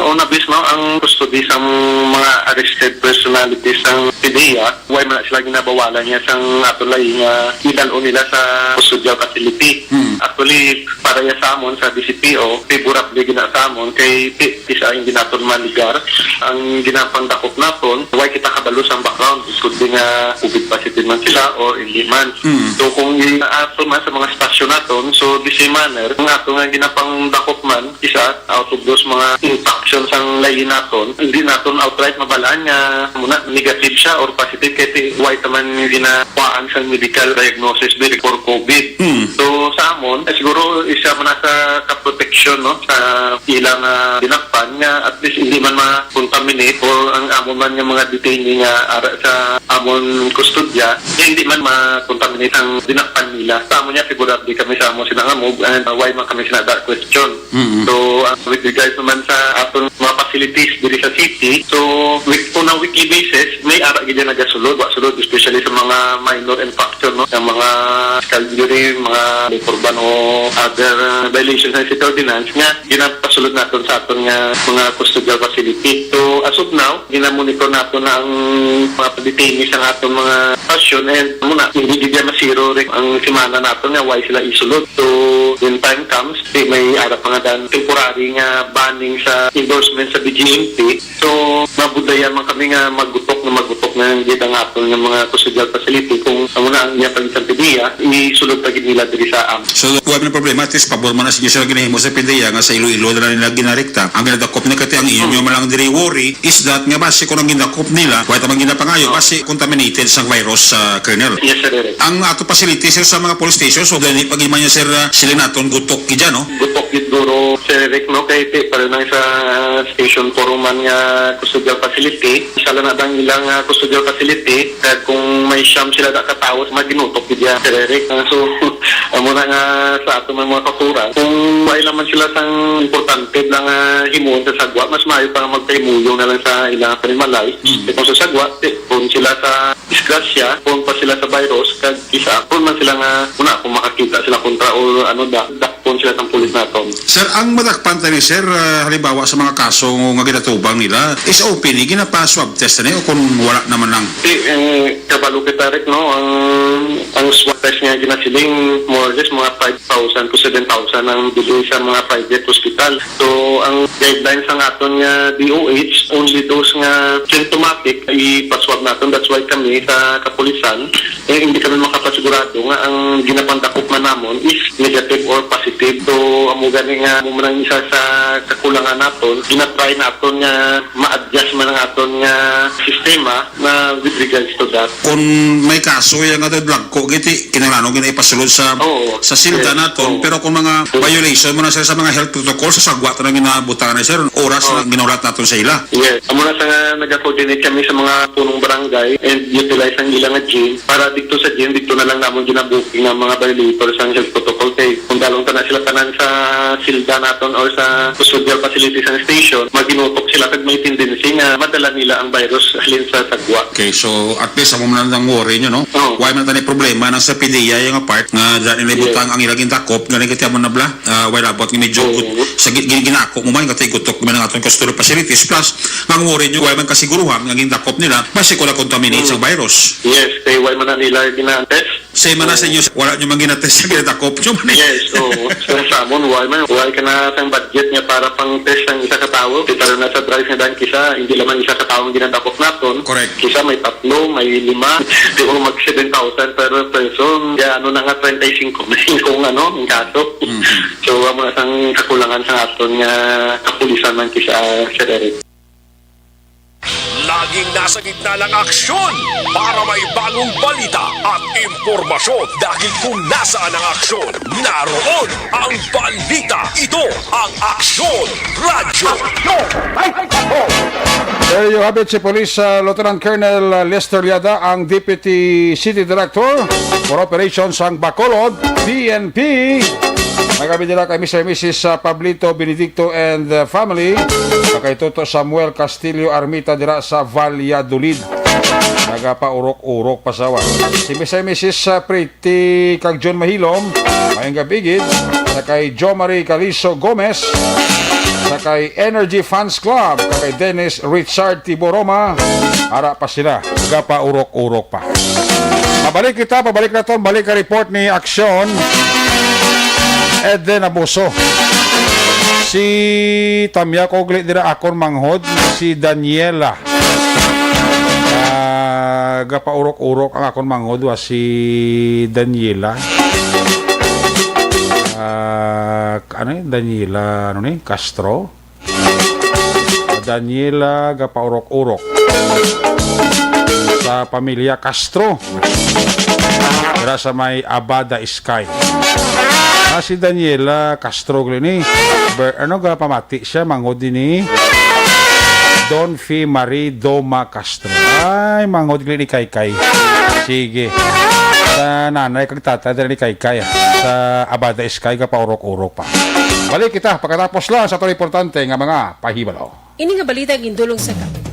Una, bis No, ang custody sang mga arrested personalities sang PDEA, way man na sila ginabawalan niya sang ato lain nga idal-on nila sa custodial facility. Hmm. Actually, para ya sa amon sa D C P O, favorable gina sa amon kay ti-, isa ang ginaton man lugar. Ang ginapangdakop naton, way kita kabalo sang background, could be nga COVID positive man sila or hindi man. Hmm. So, kung i-, ato man sa mga stasyon naton, so, the same manner, ang ato nga ginapangdakop man, isa out of those mga infection sang lain naton, hindi naton outright mabalaan nga muna negative siya or positive kay ti-, way ta man ginakuhaan sang medical diagnosis diri for COVID. Hmm. So, sa amon, eh, siguro isa man na sa kaproteksyon, no, sa ilang, ah, dinakpan nga at least hindi man ma-contaminate or ang amon man nga mga detainee nga ara sa amon kustodya, eh, hindi man ma-contaminate ang dinakpan nila. Sa amon niya, favorable kami sa amon sina nga move and, ah, why man kami sina that question. Mm-mm. So, ah, with regards naman sa aton mga facilities diri sa city, so, week, on a weekly basis, may ara gid yan nagasulod, wa sulod, especially sa mga minor infraction, no? Ang mga physical injury, mga labor ban o other, ah, violations ng city ordinance nga ginapasulod naton sa aton nga mga custodial facility. So, as of now, ginamonitor nato na ang mga detainees sa aton mga stasyon, and muna, hindi gid yan masiro rin ang semana nato nga why sila isulod. So, when time comes, di may ara pa nga dan temporary nga banning sa endorsement sa B G M P. So, mabudayan man kami nga magutok na magutok na gid ang aton nga mga custodial facility kung amo na ang iya pag-isang pidiya, isulod pa gid nila diri sa am. So, wala na problema, at least pabor man na sa inyo sila ginahimo sa pidiya nga sa Iloilo na nila ginarekta. Ang ginadakop na kati ang inyo Hmm. man lang diri worry is that nga basi kung ang ginakop nila, wala tamang ginapangayo, Oh. basi contaminated sa virus, ah, Colonel. Yes, sir, Eric. Ang ato facility, sir, sa mga police stations, so dali pa gid man niya, sir, ah, sila naton gutok gid dyan, no? Gutok gid guro, sir Eric, no? Kay ti-, para lang sa Station four man nga custodial facility, isa lang na bang ilang, ah, custodial facility, kag kung may siyam sila da ka tawo, maginutok gid yan, sir Eric. Ah, so, amo na nga sa ato man mga kapuran, kung wala naman sila sang importante lang nga himuon sa sagwa, mas maayo pa nga magpahimuyong na lang sa ilang panimalay. Mm. E kung sa sagwa, ti-, kung sila sa disgrasya, kung pa sila sa virus, kag isa, kung man sila nga, muna, kung makakita sila kontra o ano, da, dakpon sila sang pulis naton. Sir, ang madakpan tani, sir, ah, halimbawa sa mga kaso nga ginatubang nila, S O P ni, ginapa-swab test na ni o kung wala naman lang? Ti, eh, kabalo kita, Rick, no? Ang, ang swab test nga ginasiling, more or less, mga five thousand to seven thousand ang bili sa mga private hospital. So, ang guidelines sa aton nga D O H, only those nga symptomatic, ipa-swab naton. That's why kami sa kapulisan, eh, hindi kami makapasigurado nga ang ginapandakop man namon is negative or positive. So, amo gani nga amo man ang isa sa kakulangan naton. Ginatry naton nga ma-adjust man ang aton nga sistema na with regards to that. Kung may kaso, yan nga daw, dagko giti, kinahanglan gina ipasulod sa, Oo. sa silda Yes. naton. Oo. Pero kung mga Oo. violation mo na, sir, sa mga health protocol, sa sagwa to na ginabutangan na, sir, oras Oo. na ginahulat naton sa ila. Yes. Amo na sa nga nag-coordinate kami sa mga punong barangay and utilize ang ilang nga gym para dito sa gym, dito na lang namon ginabuking ang mga violators ang health protocol. Kay kung dalong ta na sila tanan sa silda naton or sa custodial facilities ang station, maginutok sila kag may tendency nga madala nila ang virus halin sa sagwa. Okay, so at least amo man ang worry nyo, no? Oo. Why man tani problema na sa P D E A nga part nga dali nila Yes. ibutang ang ilang gindakop, gani kati amo na bla, ah, why labot nga medyo Oo. gut-, sa gi-, gi-, ginako mo man, kati gutok man ang atong custodial facilities, plus ang worry nyo, why man kasiguruhan nga gindakop nila, basi ko na contaminate Mm. sa virus. Yes, kay why man na nila gina-test? Sa man na sa Oo. inyo, wala nyo man ginatest, ginadakop nyo man eh. Yes, oo. So, sa amon, why man, why ka na sang budget nga para pang test ang isa ka tawo? Kita na sa drive nga dahil kisa, hindi naman isa ka tawo ang ginadakop naton. Correct. Kisa may tatlo, may lima, di mo mag seven thousand per person. Kaya ano na nga, treinta y cinco na yung ano, ang kaso. Mhm. So, amo na sang kakulangan sa aton nga kapulisan man kisa, Sir Eric. Laging nasa gitna ng aksyon para may bagong balita at impormasyon. Dahil kung nasaan ang aksyon, naroon ang balita. Ito ang Aksyon Radyo. There you have it, si Police, uh, Lieutenant Colonel, uh, Lester Liada, ang Deputy City Director for Operations sang Bacolod, P N P. Nagkabit nila kay Mister and Missus, uh, Pablito Benedicto and, uh, family. Kay Toto Samuel Castillo Armita dira sa Valladolid. Nagapaurok-urok pa sawa. Si Mister and Missus, uh, Pretty kag John Mahilom, mayong gabi gid. Sa kay Jo Marie Caliso Gomez, Kag kay Energy Fans Club, kag kay Dennis Richard Tiboroma, ara pa sila, gapaurok-urok pa. Pabalik kita, pabalik naton, balik ka report ni Aksyon. Eden Abuso. Si Tamya Kogli dira akon manghod, si Daniela. Ah, gapaurok-urok ang akon manghod wa si Daniela. Ah, ano ni? Daniela, ano ni? Castro? Daniela gapaurok-urok sa pamilya Castro. Dira sa may Abada Sky. Ah, si Daniela Castro gali ni. Ber-, ano, gapamati siya, manghod ni Don Fee Marie Doma Castro. Ay, manghod gali ni Kaykay. Sige. Sa nanay kag tatay dira ni Kaykay, ah. Sa Abada Sky, gapaurok-urok pa. Balik kita pagkatapos lang sa aton importante nga mga pahibalo. Ini nga balita gindulong sa ka-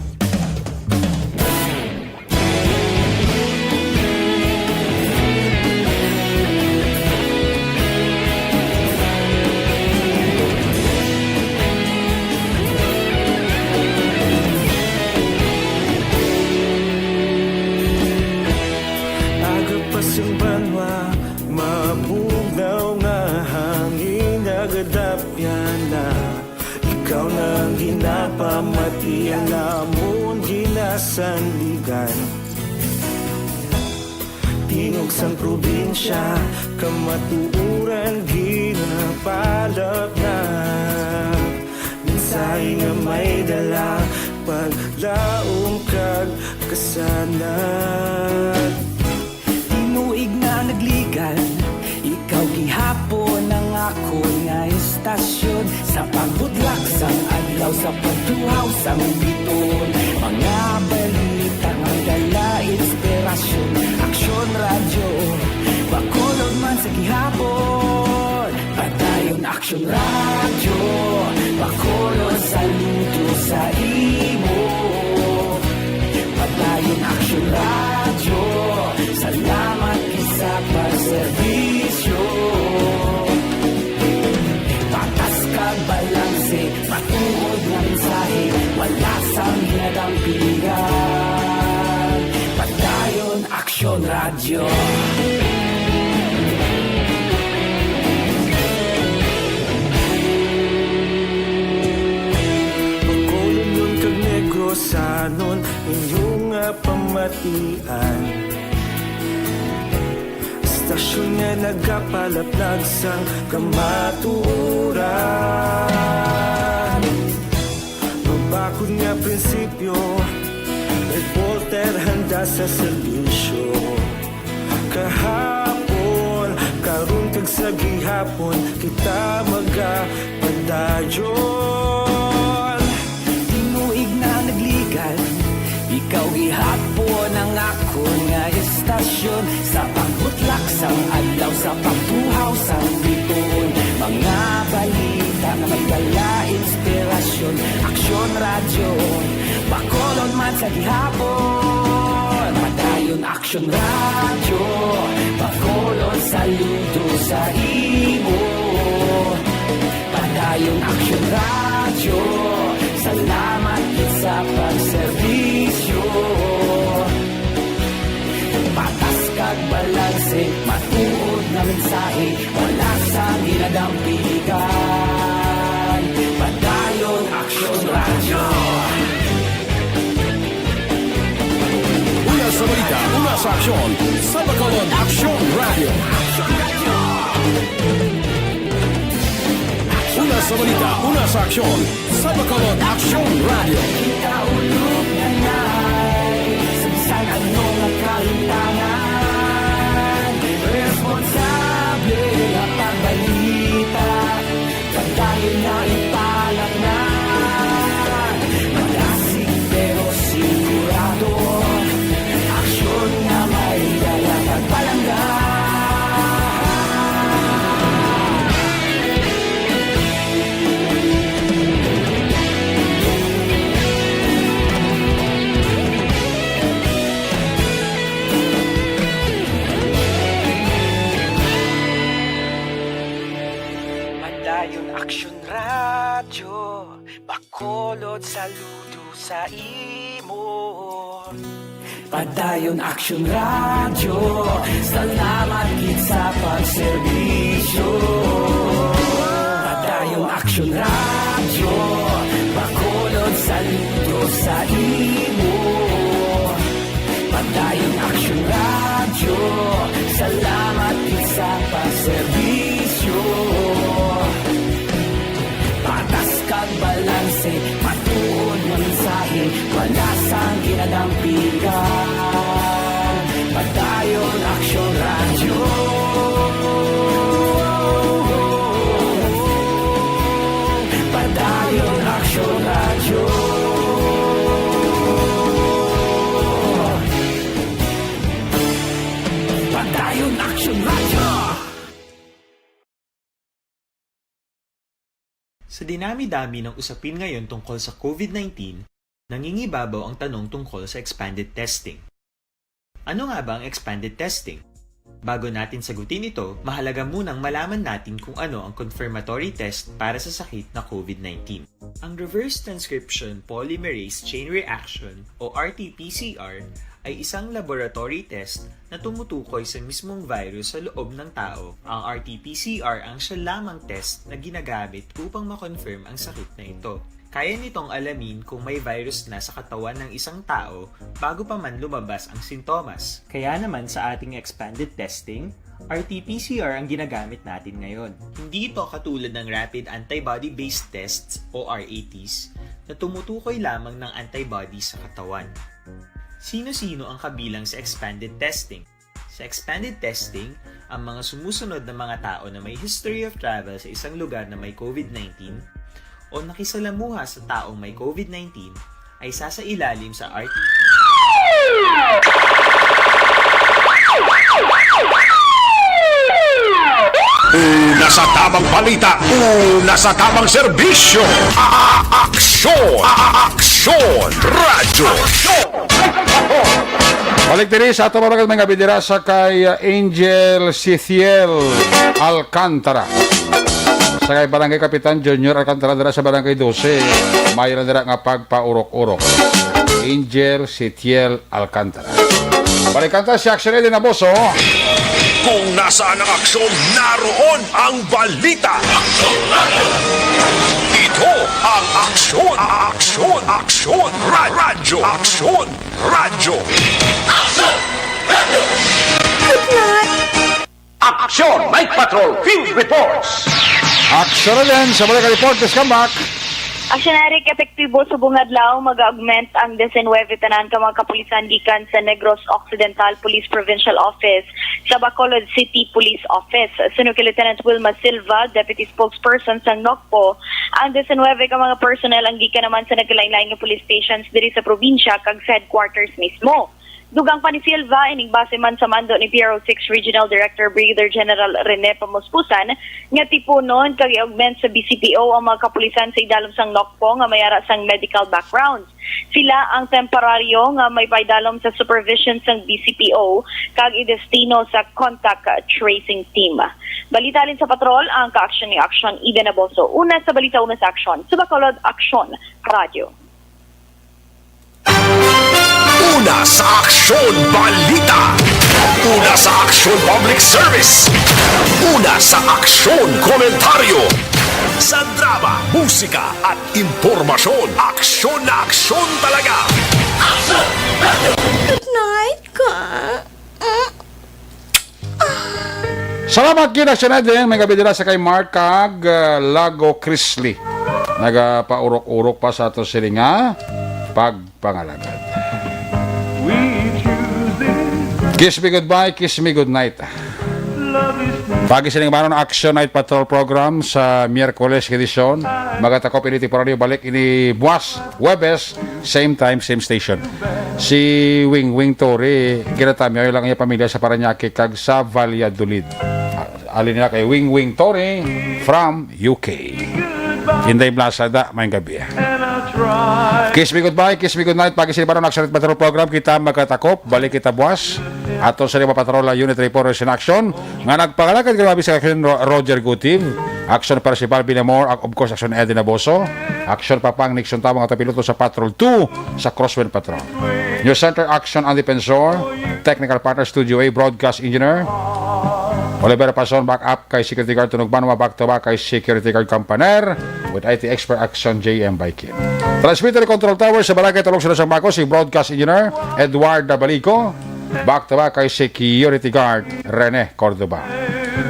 Aga pa sing banwa, mabugnaw nga hangin nagadapyan na. Ikaw na ang ginapamati, ang amon ginasandigan. Tingog sang probinsya, kamatuoran ginapalapnap. Mensahe nga may dala, paglaom kag kasanag. Tinuig na nagligan, ikaw gihapon ang akon nga istasyon. Sa pagbutlak sang adlaw, sa pagtuhaw sang biton, mga balita nga dala inspirasyon. Aksyon Radyo, Bacolod man sa gihapon. Padayon Aksyon Radyo, Bacolod, saludo sa imo. Padayon Aksyon Radyo, salamat gid sa pagserbisyo. Patas kag balanse, matuod nga mensahe, wala sang ginadampigan. Padayon Aksyon Radyo. Bacolodnon kag Negrosanon, inyo nga pamatian. Istasyon nga nagapalaplag sang kamatuoran. Mabakod nga prinsipyo, reporter handa sa serbisyo. Kahapon, karon, kag sa gihapon, kita magapadayon. Tinuig na nagligan, ikaw gihapon ang akon nga istasyon. Sa pagbutlak sang adlaw, sa pagtuhaw sang biton, mga balita nga may dala inspirasyon. Aksyon Radyo, Bacolod man sa gihapon. Padayon Aksyon Radyo, Bacolod, saludo sa imo. Padayon Aksyon Radyo, salamat gid sa pagserbisyo. Patas kag balanse, matuod nga mensahe, wala sang ginadampigan. Padayon Aksyon Radyo. Una sa balita, una sa aksyon, sa Bacolod Aksyon Radyo. Una sa balita, una sa aksyon, sa Bacolod Aksyon Radyo. Kita ulog na sa bisan ano nga kahimtangan, responsable nga pagbalita. Padayon na ipalapngan, malasig pero sigurado, aksyon nga may dala kag palangga. Saludo sa imo. Padayon Action Radio, salamat gid sa pagserbisyo. Padayon Action Radio, Bacolod, saludo sa imo. Padayon Action Radio, salamat gid sa pagserbisyo. Patas kag balanse, matuod nga mensahe, wala sang ginadampigan. Padayon Action Radio. Padayon Action Radio. Padayon Action Radio. Sa dinami-dami ng usapin ngayon tungkol sa COVID nineteen, nangingibabaw ang tanong tungkol sa expanded testing. Ano nga ba ang expanded testing? Bago natin sagutin ito, mahalaga munang malaman natin kung ano ang confirmatory test para sa sakit na COVID nineteen. Ang reverse transcription polymerase chain reaction o R T P C R ay isang laboratory test na tumutukoy sa mismong virus sa loob ng tao. Ang R T P C R ang siya lamang test na ginagamit upang ma-confirm ang sakit na ito. Kaya nitong alamin kung may virus na sa katawan ng isang tao bago pa man lumabas ang sintomas. Kaya naman sa ating expanded testing, R T P C R ang ginagamit natin ngayon. Hindi ito katulad ng rapid antibody-based tests o R A Ts na tumutukoy lamang ng antibody sa katawan. Sino-sino ang kabilang sa expanded testing? Sa expanded testing, ang mga sumusunod na mga tao na may history of travel sa isang lugar na may COVID nineteen o nakisalamuha sa taong may COVID nineteen ay sasailalim sa R T P. Una sa tamang balita, una sa tamang serbisyo. A-, a-, aksyon, a-, a-, aksyon, radyo. Balik diri sa ato mga may nga bidira sa kay, uh, Angel Sithiel Alcantara. Sa kay Barangay Kapitan Junior Alcantara dira sa Barangay Doce. Mayo lang dira nga pagpaurok-urok. Angel Sithiel Alcantara. Balikan ta si Action Eden Aboso. Kung nasaan ang aksyon, naroon ang balita. Ito ang aksyon, aksyon, aksyon, ra-, radyo, aksyon, radyo. Aksyon Night Patrol Field Reports. Aksyon na din sa balik ang report, please come back. Aksyon, Eric, epektibo subong adlaw, mag-augment ang diecinuebe tanan ka mga kapulisan gikan sa Negros Occidental Police Provincial Office sa Bacolod City Police Office. Suno kay Lieutenant Wilma Silva, Deputy Spokesperson sang NOCPO, ang diecinuebe ka mga personnel ang gikan naman sa nagkalain-lain nga police stations diri sa probinsya kag sa headquarters mismo. Dugang pa ni Silva, ining base man sa mando ni P R O six Regional Director Brigadier General Rene Pamuspusan, nga tipunon kag i-augment sa B C P O ang mga kapulisan sa idalom sang NOCPO nga may ara sang medical background. Sila ang temporaryo nga may paidalom sa supervision sang B C P O kag idestino sa contact tracing team. Balita halin sa patrol, ang kaaksyon ni Aksyon Eden Aboso. Una sa balita, una sa aksyon. Sa Bacolod, Aksyon Radio. Una sa aksyon, balita. Una sa aksyon, public service. Una sa aksyon, komentaryo. Sa drama, musika, at impormasyon, aksyon na aksyon talaga. Good night, ka. Salamat gid, Action Eden. May gabi dira sa kay Mark kag, uh, Lago Chrisley. Nagapaurok-urok pa sa ato sini nga pagpangalagad. Kiss me goodbye, kiss me goodnight. Pagi sining banon, Action Night Patrol Program sa Miyerkules nga edisyon. Magatakop ini temporaryo, balik ini buwas, Huwebes, same time, same station. Si Wing Wing Tori, ginatamyaw lang ang iya pamilya sa Parañaque kag sa Valladolid. Ah, alin nila kay Wing Wing Tori from U K. Inday Plaza da, may gabi. Kiss me goodbye, kiss me goodnight. Pagi sining banon, Action Night Patrol Program. Kita magkatakop, balik kita buwas. Ato sa lima patrol, Unit Reporters in Action. Nga nagpangalagad kay Mabis Action, Ro-, Roger Gutiv. Action Percival Binamor, of course, Action Eddie Naboso. Action Papang Nixon Tawang at piloto sa Patrol two sa Crosswind Patrol. News Center, Action Andy Pensor. Technical Partner, Studio A, Broadcast Engineer Oliver Pason, backup kay Security Guard Tunog Banwa, back to back kay Security Guard Kampaner, with I T expert Action J M Baikin. Transmitter Control Tower sa Barangay Talog, Sila San Marcos, si Broadcast Engineer Edward Dabalico, back to back kay Security Guard Rene Cordoba.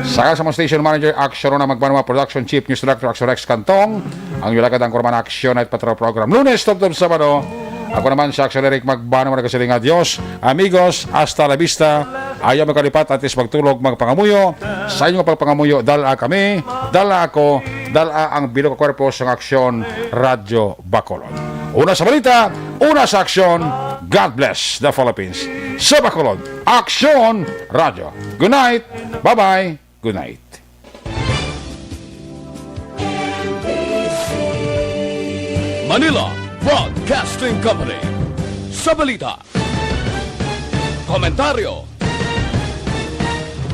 Saka sa mga station manager, Action Rona Magbanwa, production chief, news director, Action Rex Cantong, ang yulagad ang kurman Action Night Patrol Program. Lunes, tubtob Sabado, ako naman si Action Eric Magbanwa, nagasiling nga, "Dios, amigos, hasta la vista." Ayaw magkalipat, antes magtulog, magpangamuyo. Sa inyong pagpangamuyo, dala kami, dala ako, dala ang bilog nga kwerpo sang Aksyon Radyo Bacolod. Una sa balita, una sa aksyon. God bless the Philippines. Sa Bacolod, Aksyon Radyo. Good night. Bye-bye. Good night. Manila Broadcasting Company. Sa balita, komentaryo,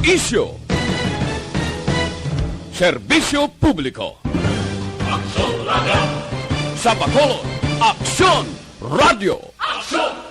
isyu, serbisyo publiko. Aksyon Radyo. Sa Bacolod, Aksyon Radyo. Aksyon